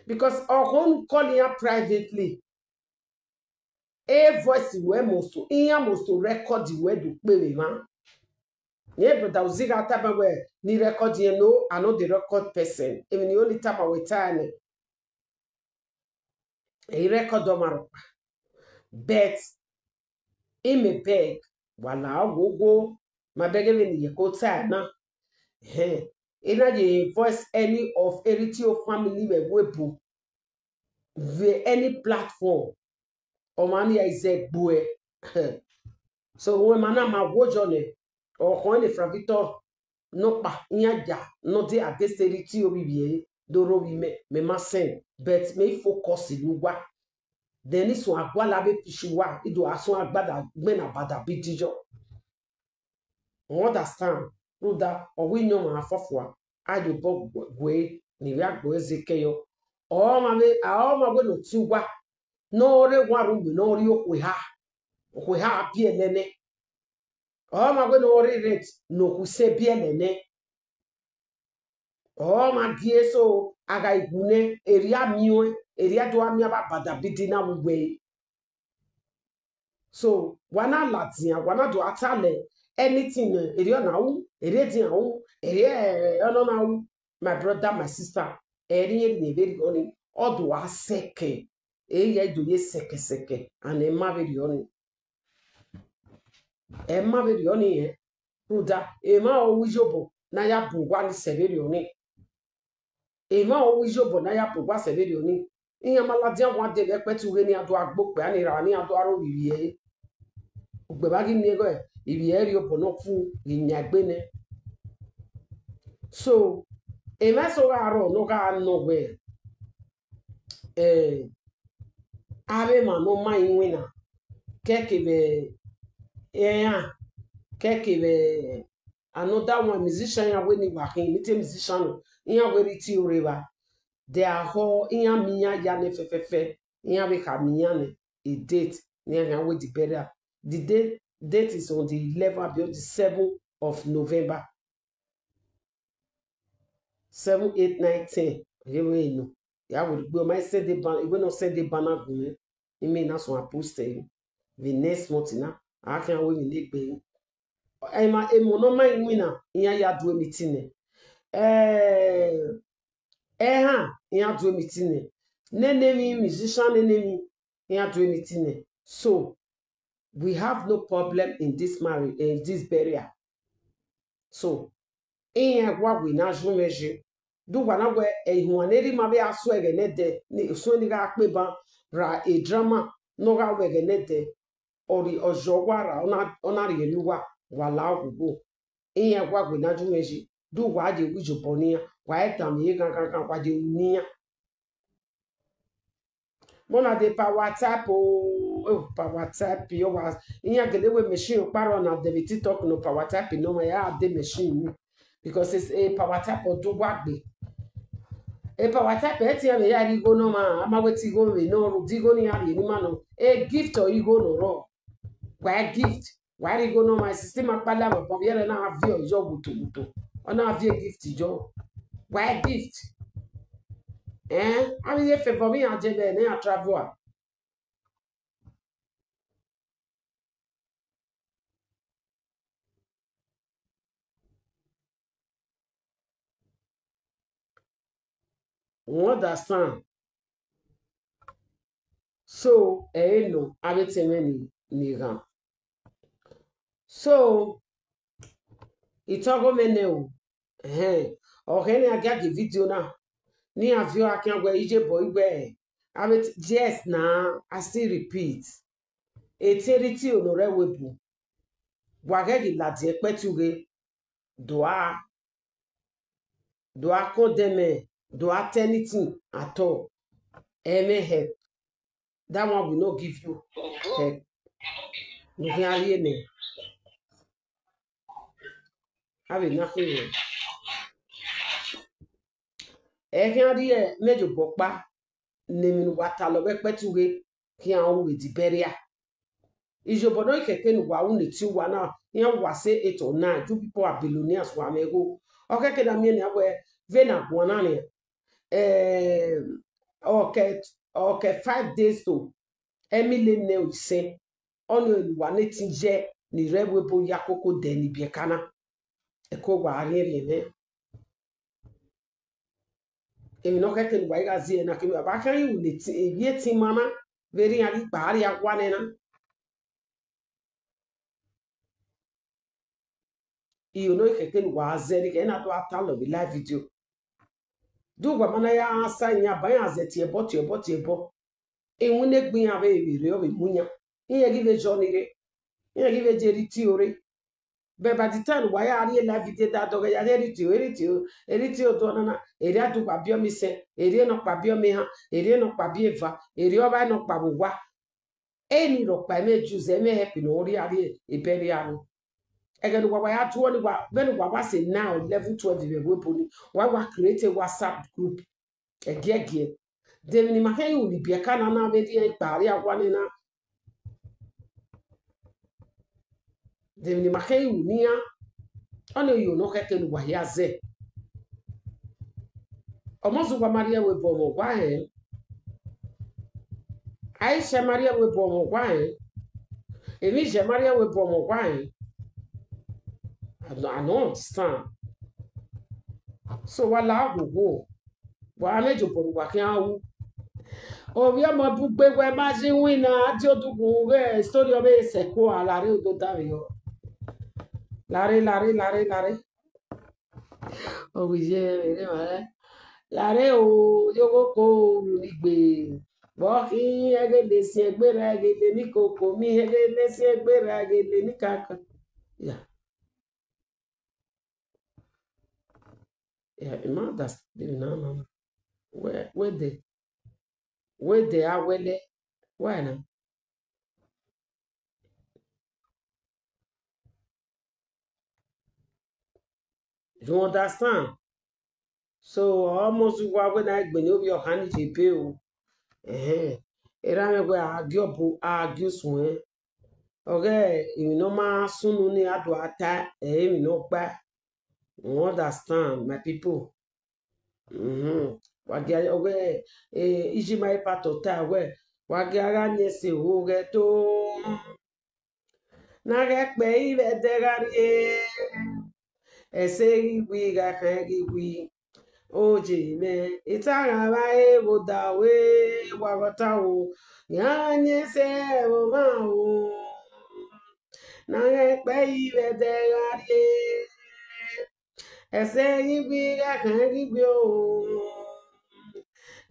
Because ọghe ne u call iran privately, e voice wẹ must, iran must record wẹ do kpe vbe emwa. Ye brother Uzi gha tama wẹ ne I record yẹn, no, I no dey record person. Emwi ne I only tama wẹ ta nẹ, I record ọmwa rhọkpa. But I may beg, wa la oghogho, ma bẹghe vbene I ye ko ta na. Ehẹn, I na ye voice any of Eritio family vbe ẹvbo ebo, vbe any platform, ọmwa ni a i zẹ gbuẹ. So, wẹ ma na ma wo yọ nẹ, ọ khọn ne Frank Victor nọkpa, iran ya nọ de against Eritio ovbi ivbi ẹre, do rre ovbi mẹ, mẹ ma sẹ, but mẹ i focus ye uwa. Then ni suẹn aguala vbe push uwa, I do a suẹn agbada gbẹn na bada bidi yọ. You understand? Rhunmwuda, ọ wẹ iyọnmwa fọfua, a ye obọ gue ne I vbe a gbe ẹre zẹ kẹyọ. Ọmwa vbe, a ọmwa wẹ ne ọ tie uwa, ne ọ rre one room, ne ọ rri okhuo eha, okhuo eha biẹlẹ nẹ. Ọmwa wẹ ne ọ rre rent ne okhuo ise biẹlẹ nẹ. Ọmwa gie so, a gha gu nẹ, erriọ a miẹn ọẹn, erriọ a do a miẹn avbe agbada bidi na vbe uwẹ ẹre. So, wa na ladian, wa na do a talẹ anything nẹ, erriọ na ru, erriọ edian ru, erriọ ọnọ na ru. My brother, my sister, ẹre irẹn rhie vberriọ ni, ọ do a sẹkẹ, ẹ i ya do ye sẹkẹsẹkẹ, and ẹ ma vberriọ ni. Ẹ ma vberriọ ni rẹn, rhunmwuda emwa ọre iyobọ ne a ya bu uwa ni sẹ vberriọ ni. Emwa ọre iyobọ ne a ya bu uwa sẹ vberriọ ni. Iran ma ladian wan dee vbe ẹkpẹti ughe ne iran do a gbe okpia ni ra, ne iran do a ro vbe ivbi ẹre. Ugbẹn ma ghi miẹn ighẹ ivbi ẹre rhie obọ ne ọ fu ghi yan egbe nẹ. So, emwa eso gha rrọọ ne ọ gha nọ wẹ, eh, avbe emwa ne ọ ma iwinna, kẹkevbe iran, kẹkevbe another one, musician, iran wẹ ne wa khin, ne I te musician nọ, iran wẹ Eritio rre evba, de a họ iran miẹn iran ya nẹ fẹfẹfẹ, iran vbe khama iran nẹ, e date ne iran khian wẹ the burial. The date, date is on the eleven abi on the seven of November. Seven, eight, nine, ten. Ye wẹ nọ. Ya wẹ gbe ọ ma send e ban, iwẹ nọ send e ban na gun mwẹ. I mean, na suẹn post ẹre. The next month na, a khian wẹ emwi ne egbe. Emwa, emọ ne ọ ma iwinna, iran ya do meeting nẹ. Eh, ẹhan, iran do meeting nẹ. Nene emwi, musician nene emwi, iran do meeting nẹ. So, we have no problem in this marriage, in this burial. So, iran wa wẹ ne a zun mwẹ ye. Do wa na wẹ ihuan ne erha ima vbe a suẹ ẹghẹ nẹdẹ, ne suẹn ni gha kpe ban ra e drama ne ọ gha ru ẹghẹ nẹdẹ, ọ rhie, ọ zọ uwa ra, ọ na, ọ na rhie rrie uwa, wa la oghogho. Iran wa wẹ ne a zun mwẹ ye. Do wa ye ru iyobọ ne iran, wa i danmwehọ ghanghanghan, wa ye ru ne iran. Mona de power tap o, eh, power tap yo wa. Iran gele wẹ machine kparọ na de vbe TikTok nọ, power tap nọ ma ya de machine ni. Because it's a power tap ọ do wa gbe. A power tap ẹ tian vbe ya rhie igho nọ ma, a ma wẹ te igho vbe nọ ru, de igho ni ya rhie ni ma nọ. A gift ọ igho nọ rọ. Wa gift. Wa rhie igho nọ ma, sisi ma kpala ma bọ vbe ẹre na viọ yọ wutuwutu. Ọ na viọ gift yọ. Wa gift. Eh, avbe ye favour vbe iran je vbe ne a travel a. You understand? So, ẹ i nọ, avbe etẹn mwẹ ni, ni ghan. So, itọghọ mwẹ nẹ o, ẹhẹn, ọ khẹ ne a gia gie video na, ne iran viọ a khian wẹ iye bọ iwẹ, avbe t-, yes na, I still repeat, etẹn Eritio ne ọ rre ẹvbo ebo, wa ghẹ ghi ladian ẹkpẹti ughe, do a, do a condemn, do a tell anything at all. Ẹ i mwẹ help. That one will not give you help. Ne u khian rhie nẹ. Avbe na khin ruẹ. Ẹ khian rhie mẹ ye obọ ọkpa ne emwi ne uwa talọ vbe ẹkpẹti ughe khian ru vbe the burial. Iyobọ ne ọ i khẹke ne uwa ru ne eti uwa na, iran wa say eight or nine, you people are billionaires, wa mwẹ igho. Ọ khẹke na miẹn nian wẹ vbene a guan na nian, eh, ọ kẹ, ọ kẹ five days to, emile nẹ isẹn, ọnii ọre ne uwa ne eti ye ni rre ẹvbo ebo ya koko dẹ ni biẹ ka na. Ẹko wa rhiẹnrhiẹn mwẹ. Emwi ne ọ khẹke ne uwa i gha zie na, kevbe a vbe khian ru ne eti, ivbi eti ima na, vbe erha iran ghi kpa, a rhie awa nẹ na. Iyo ne ọ khẹke ne uwa zẹ, ne I khẹ na do a ta lọ vbe live video. De uwa ma na ya sa iran ba iran zẹ tie ẹbọ, tie ẹbọ, tie ẹbọ. Iwinna egbe iran vbe vbe rre, ọ vbe mu iran. Iran ghi vbe zọ ni rre. Iran ghi vbe je rhie itio rre. But by the time wa ya rhie live video da dọghẹ ya ghe rhie itio, rhie itio, rhie itio do nana, erriọ adugba biẹ ọmọ isẹn, erriọ nọkpa biẹ ọmọ ehan, erriọ nọkpa biẹ eva, erriọ ọvba nọkpa vbe owa. Eni rhọkpa ẹmwẹ Jews, ẹmwẹ help ne ọ rhie a rhie ebẹrriẹ aro. Ẹghẹ ne uwa wa ya tuọ ni, wa, vbene uwa wa sẹ nine or eleven, twelve vbe ẹvbo ebo ni, wa wa create a WhatsApp group. Ẹgiẹgiẹ. De emwi ne ima khẹ ru ni biẹ ẹka na na vbe rhie ikpa rhie awa nẹ na? De emwi ne ima khẹ ru ne iran? Ọnii oyo ne ọ khẹke ne uwa hia zẹ. Ọmọzẹ uwa ma rhie ẹvbo ebo ọmwa uwa rẹn. Aisha ma rhie ẹvbo ebo ọmwa uwa rẹn. Emwi Iye ma rhie ẹvbo ebo ọmwa uwa rẹn. I don't, I don't understand. So wa la ghwoghwo. Wa gha mwẹ jobọ ne uwa khian ru. Ovbi ọmọ bugbe wẹ ma zi winna, a die odukhunmwu ghẹ story ọvbe sẹ ẹko a, lare odo davbe yọ. Lare, lare, lare, lare. Ọ wẹ iye mwẹ rre emwa rẹ. Lare o, yoghoko ru ni gbe. Vbe ọ khin, ẹghẹ ne esiẹn gberra, ẹghẹ ne ikoko mi, ẹghẹ ne esiẹn gberra, ẹghẹ ne ikaka. Ya. Ya, I ma understand na, na, na. Wẹ, wẹ dẹ, wẹ dẹ a wẹlẹ, why na? You understand? So, ọmọzẹ uwa wẹ na egbe ne ovbi ọkhan ni ye ebe o. Ẹhẹn. Erha mwẹ wẹ a gie ọbo, a gie usuẹn. Ọghe emwi ne ọ ma sunu ni a do a ta, ẹ i re emwi ne ọ gba. You understand, my people? Mhm. Wa gie ọghe, eh, Ijima Ipato ta wẹ, wa gie a gha yin ẹse ho ghẹ to. Na ghẹ kpẹ i vbe ẹdẹ gha rrie, ẹse ghi wi gha khan ghi wi. Oje mwẹ, I ta gha vba ẹvbo da ue, wa ghọta o, ya yin ẹse vbe ọmwa o. Na ghẹ kpẹ i vbe ẹdẹ gha rrie, ẹse ghi wi gha khan ghi wi o.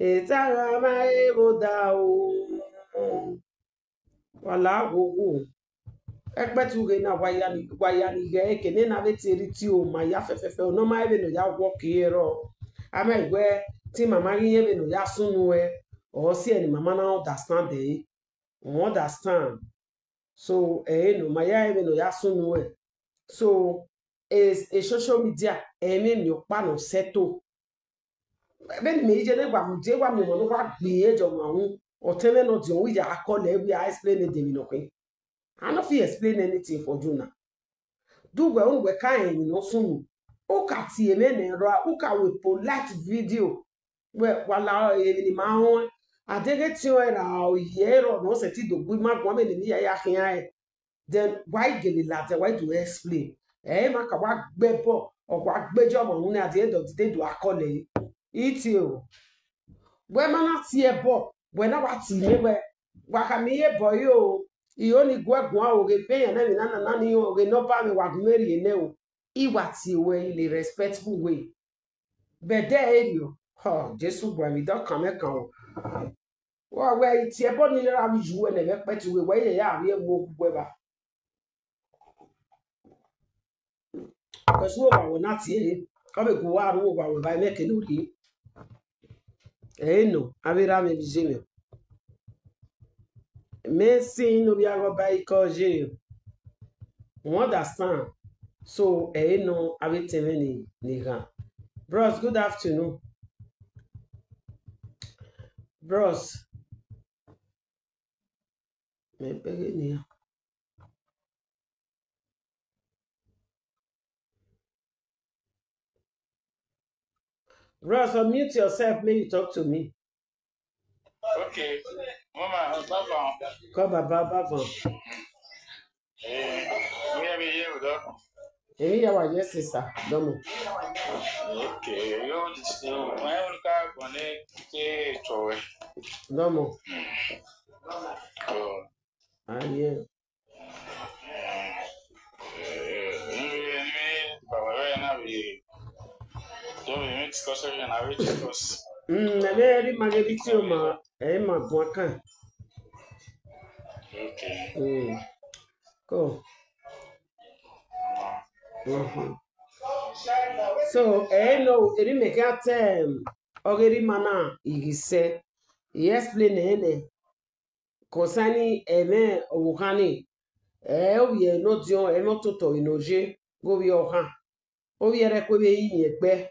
I ta gha vba ẹvbo da o. Wa la ghwoghwo. Ẹkpẹti ughe na, wa ya ni, wa ya ni ghẹ eke ne na vbe tie rhie itio ma ya fẹfẹfẹ, ọ nọ ma vbene ọ ya work ye rrọọ. A ma wẹ te imama ghi rẹn vbene ọ ya sunu ẹre, ọ si ẹre ne imama na understand ẹre. U understand? So, ẹre nọ ma ya rẹn vbene ọ ya sunu ẹre. So, e, e social media, ẹmwẹ emwi ọkpa ne ọ sẹto. Vbene imẹ i ye ne wa mu die wa miẹn ọmwa ne ọ wa gbe irẹn jọ ọmwa ru, ọtẹn mwẹ ne ọ diọn, u ya call ẹre, u ya explain ẹdẹ emwi ne ọ khin. I no fit explain anything for you na. Do wẹ unu wẹ ka rẹn emwi ne ọ sunu. U ka tie mwẹ nẹ rua, u ka ru polite video. Wẹ wa la emwi ne ima rọẹn. A deghẹ tiọn ẹre ra ọ ye ẹrọ ne ọ sẹtin do gbe ima guan vbene emwi hia ya khian rẹn. Then wa i gele ladian, wa i do explain. Ẹ i ma ka wa gbe ẹbọ, ọ wa gbe jọ ọmwa ru nẹ, at the end of the day, do a call ẹre. Iti o. Wẹ ma na tie ẹbọ, wẹ na wa tie imẹ wẹ, wa khama iye ẹbọ iro o, iro ni guẹ guan o, ghe vbe yan na emwi na nana ni o, ghe ne ọ ba mwẹ wa gu mwẹ rhie nẹ o, i wa tie ruẹ in a respectful way. But ẹdẹ ẹre riọ, ọ, Jesu gua emwi dọ kan mwẹ kan o. Wa wẹ i tie ẹbọ ni ra vbe yu wẹ nẹ vbe ẹkpẹti uwe, wẹ i ye ya rhie ẹwu ogu wẹ vba. Because uwa wẹ na tie ẹre, ọ vbe gu uwa ru uwa wẹ vba ẹmwẹ ke ne u rhie. Ẹre nọ, avbe erha mwẹ vbe iye mwẹ. Mẹ si ne ovbi aghọba i kọ ye. You understand? So, ẹre nọ, avbe etẹn mwẹ ni, ni ghan. Bros, good afternoon. Bros. Mẹ bẹghe nian. Bros, unmute yourself, make you talk to me. Okay. Mama, Baba. Call Baba, Baba. Eh, we have a year with us. Emwi ya wa ye sesa, dọmọ. Okay, yo, yo, my own car connect to it. Dọmọ. Oh. Aye. Eh, anyway, anyway, baba, we na we, so we make discussion, we na we discuss. Mm, ebe eri ma ghe video ma, e ma guan kan. Okay. Mm. Cool. Mhm. So, eh, no, eri me kha tell, um, ọghe erha ima na, I ghi sẹ, I explain ẹre nẹ, concerning ẹmwẹ ọvbokhan ni, eh, ovbi ẹre ne ọ diọn, ẹmwẹ ọtotọ ne ọ ye, ghe ovbi ọkhan, ovbi ẹre ku vbe yin ẹgbẹ.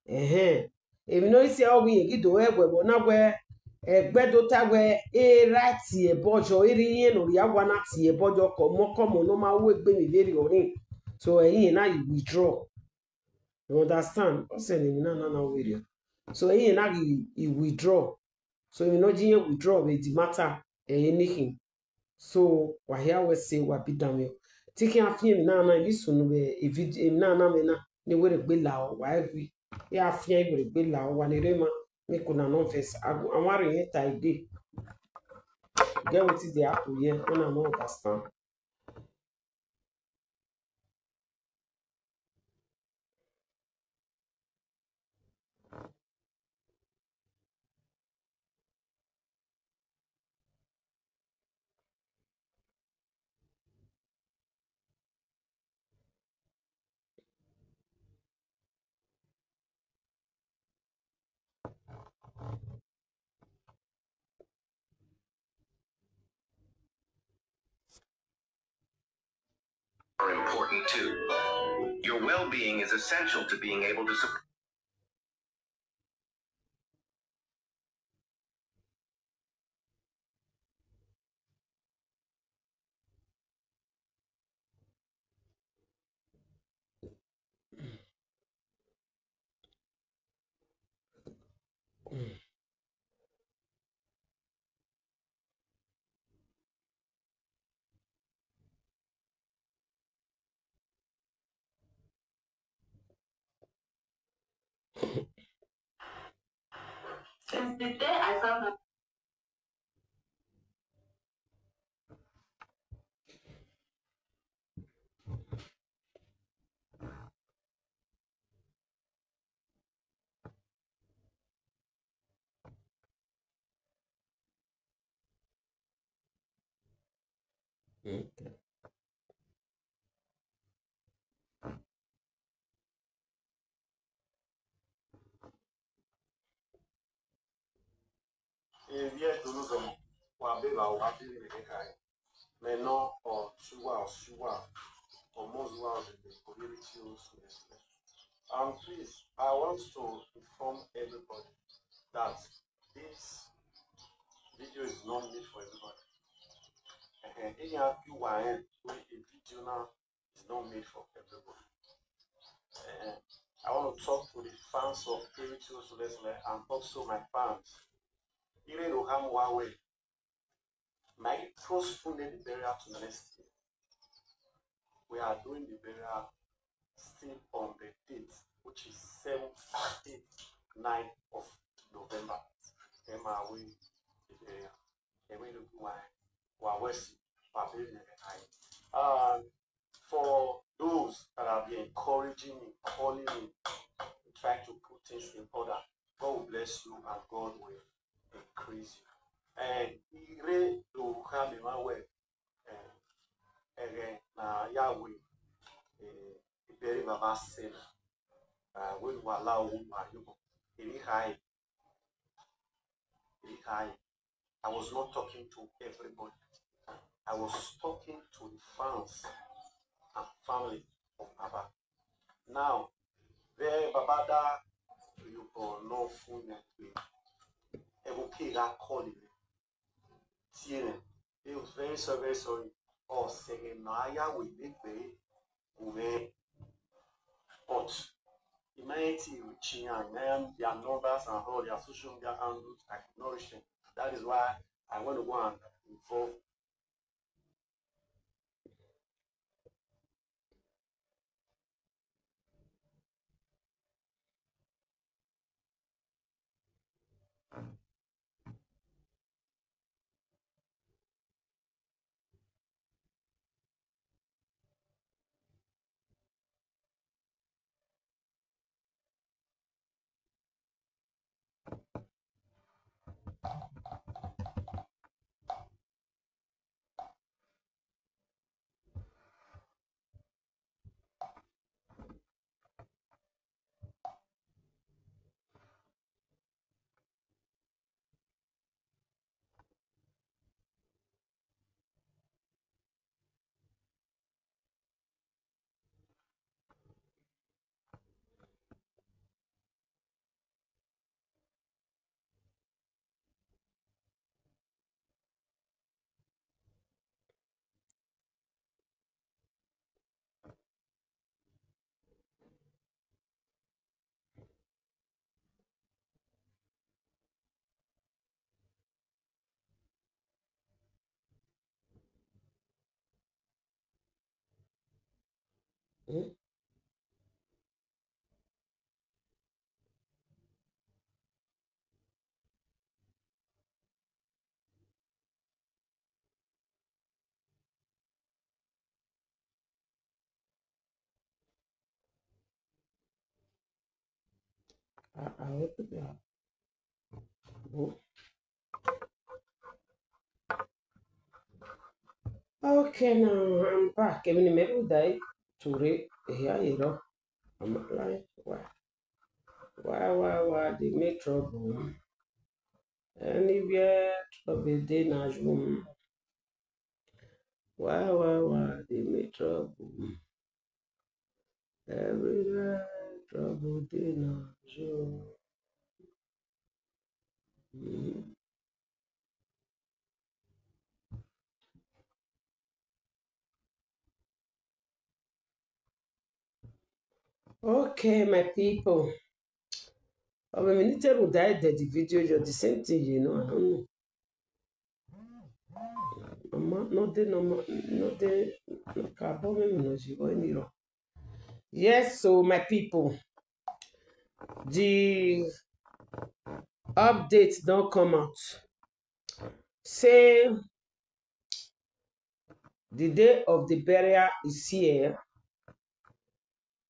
Ẹhẹn. Emwi ne ọ i si ẹre, ọ wẹ irẹn ghi do ẹguẹ vbe ọna wẹ, ẹgbẹ do ta wẹ, e ra tie ẹbọ yọ, erha irẹn ne ọ rhia owa na tie ẹbọ yọ, kọmọ kọmọ ne ọ ma ru egbe emwi vberriọ ni. So, ẹre irẹn na ghi withdraw. You understand? Ọ sẹ ne emwi na na na werriọ. So, ẹre irẹn na ghi withdraw. So, emwi ne ọ ye irẹn withdraw vbe the matter, ẹre eni khin. So, wa hia wẹ sẹ, wa bi danmwẹ. Te I khian fian emwi na na, emwi sunu vbe e vid-, emwi na na mwẹ na, ne I wẹ rhegbe la ọ, wa i gui. I gha fian, I wẹ rhegbe la ọ, wa ni rre ma, make una no vex. A gu-, a wan rhie ta ide. Get wetin dey happen here, una no understand. Are important too. Your well-being is essential to being able to support. Since the day I found out. Okay. Evbi ẹdẹ ne u zọmọ, wa be vbe aro, wa be vbe khare. Mẹ nọ ọ si uwa, ọ si uwa, ọ mọ uwa, ọ zẹdẹ, ọ rhie vbe tie osu nẹ. And please, I want to inform everybody that this video is not made for everybody. Ẹhẹn, iran ghi wa rẹn wẹ video na is not made for everybody. Eh, I want to talk to the fans of Purity Osulesule and also my fans. Ire do ha mu wa wẹ, my postpone the burial to next year. We are doing the burial still on the date, which is seventh, eighth, ninth of November. Ẹ ma wẹ the burial. Ẹ wẹ ne wa, wa wẹ si, wa be ne ẹ. And for those that have been encouraging me, calling me, trying to put things in order, God will bless you and God will increase you. And ire do kha miẹn mwẹ wẹ, eh, ẹghẹ ne a ya wẹ, eh, ibẹre baba sẹ na, ah, wẹ ne uwa la owa ye obọ, emwi kha re, emwi kha re. I was not talking to everybody. I was talking to the fans and family of Baba. Now, vbe Baba da rhie obọ ne ọ fun yan egbe, ẹvbo ke gha call mwẹ, tie mwẹ. He was very sorry, very sorry. Ọ sẹ ẹghẹ ne a ya wẹ egbe gu mwẹ. But humanity reach iran, I am their numbers and all their social media handles, I could not reach them. That is why I went to go and involve. Hmm? I, I hope it will. Okay, now I'm back. Emwi ne mẹ rhunmwuda to rre ehia ye rrọọ. I'm like, why? Why, why, why they make trouble? Anywhere trouble dey na you. Why, why, why they make trouble? Everywhere trouble dey na you. Mm. Okay, my people. Ọ vbe emwi ne I te rhunmwuda ẹdẹ the video, you the same thing, you know, I don't know. Mama, no dey, no ma-, no dey, no ka bọ mwẹ emwi nọ ye vbọ ni rọ. Yes, so my people, the update don come out. Say the day of the burial is here.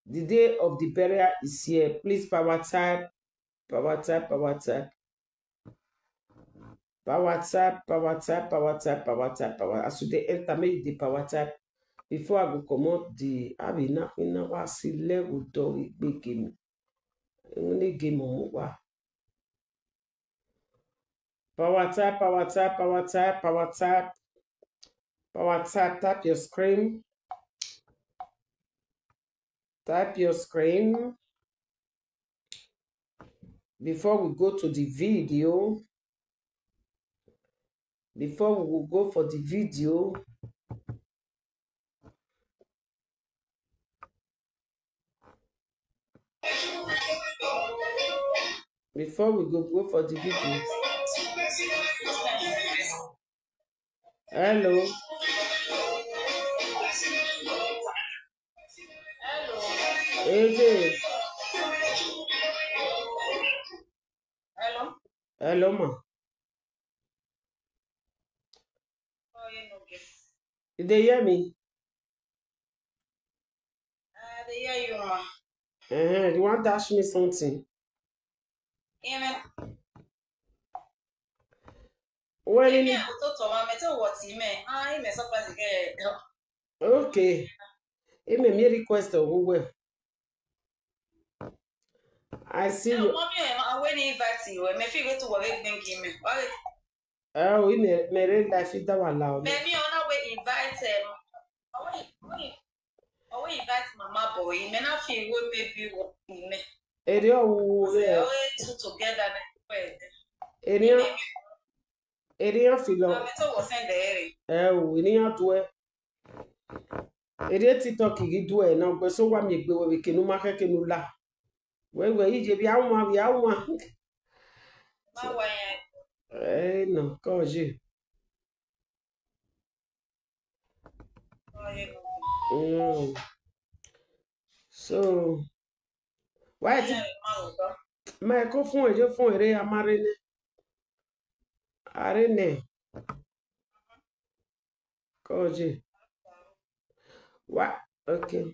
The day of the burial is here. Please power type, power type, power type. Power type, power type, power type, power type, power. As you dey enter, make you dey power type. Before I go comot the, abi na, na wa si level dog igbegemi. Unu ne game mu wa. Power type, power type, power type, power type. Power type, tap your screen. Tap your screen. Before we go to the video, before we will go for the video, before we go go for the video. Hello. Hello. A J. Hello. Hello, ma. Oh, yeah, no, okay. You dey hear me? I dey hear you, ma. Uh-huh. You want to ask me something? Yeah, man. Well, yeah, me, I go talk to mama, tell what he meant. Ah, he meant surprise again. Okay. He made me request of who well. I see you. Mommy, I will invite you. Me feel to work with me. Oh, he made me real life is that one loud. Me, me, I will invite him. I will, I will, I will invite mama boy. Me not feel we maybe work with me. Eri ọ wu. Say, oh, two together na. Eri ọ, eri ọ filo. Mama, tell what send there. Eh, o, eri ọ tuẹ. Eri TikTok ghi duẹ na, ugbẹn so wa miẹn egbe wẹ vbe kene u ma khẹke ne u la. Wẹ, wẹ, iye vbe a wan, vbe a wan. Ma wa yan. Eh, no, kọ ye. Kọ ye. Mm. So, why ti, yeah, ma ko fun, e je fun ere a ma rre nẹ. A rre nẹ. Kọ ye. Wa, okay.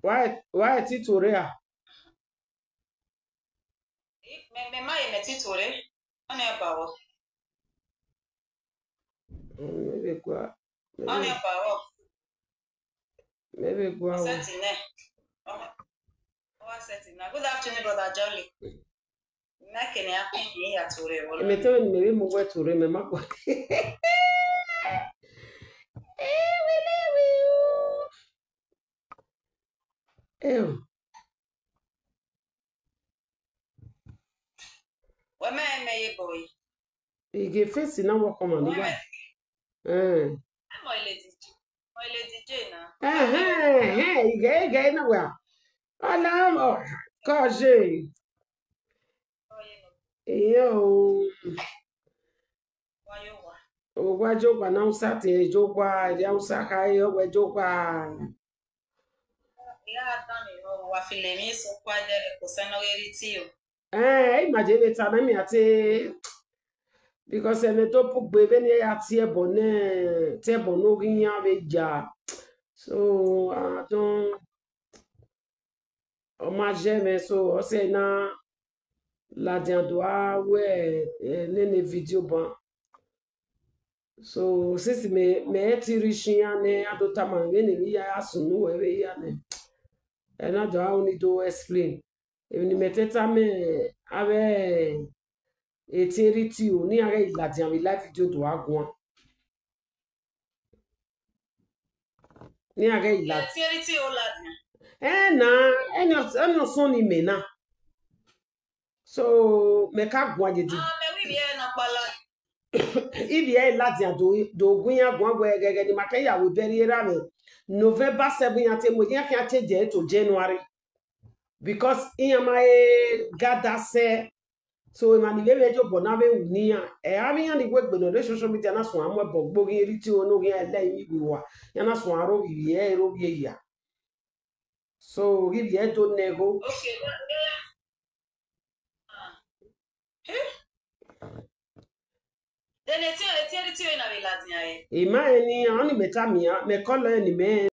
Wa, wa ti to rre a? Me, me ma ye me ti to rre. Ọnii ba wọ. Mm, maybe gua. Maybe. Ọnii ba wọ. Maybe gua. Setting there. What setting now? Good afternoon, brother Jolly. Na kene a pin ni ya to rre wọ. Me tell you, me mu wẹ to rre, me ma gua. Eh, we, we, we. Ew. Wẹ mẹ, mẹ ye boy. Ige face na wọ kọma ni wa. Eh. Ẹ mọ Lady J. Mọ Lady J na. Eh, eh, eh, ige, ige na wa. Ọna, ọ, kọ ye. Kọ ye no. Iyo. Wa yo wa. Owa jogba na usa te jogba, ẹre usa kha e ọwẹ jogba. Ya dan mi, wa feel emwi eso kua dẹ vbe kosẹ ne ọ ghe rhie itiẹ o. Ẹn, ima je vbe ta na, ima te, because ẹmwẹ do bugbe vbene iran ya tie ẹbọ ne, tie ẹbọ ne oghian vbe ya. So, I don't, ọ ma ye mwẹ, so ọ sẹ na ladian do a wẹ, eh, nene video ban. So since mẹ, mẹ te rhie iran nẹ, a do tama vbene emwi hia ya sunu wẹ vbe hia nẹ, ẹ na do a need to explain. Emwi ne imẹ te tama avbe etiẹnrhie itiẹ o, ne iran ghẹ ladian vbe live video do a guan. Ne iran ghẹ la. Etiẹnrhie itiẹ o ladian. Ẹ na, ẹni ọs-, ẹni ọsọn ni mẹ na. So, mẹ ka guan ye di. Ah, mẹ wẹ ivbi ẹre nọkpa la. Ivbi ẹre ladian do, do gu iran guan wẹ ghẹghẹ ne ima ke ya vbe bẹrriẹ erha mwẹ. November seven iran te mu, iran khian change ẹre to January. Because iran ma he gather sẹ. So, emwa ni vbe vbe ye obọ na vbe ru ne iran. Ẹ, avbe iran ni wegbe ne ọ rre social media na suẹn mu ẹbọ gbe oghian rhie itiẹ ne oghian ẹlẹ emwi vbe uwa. Iran na suẹn aro vbe ivbi ẹre, aro vbe hia. So, ghi vbe do nẹ ẹghẹ. Okay, yeah, yeah. Huh? Then etiẹn, etiẹnrhie itiẹ na vbe ladian ẹre. Ima rẹn ni, ọni mẹ tama iran, mẹ call ẹre ne imẹ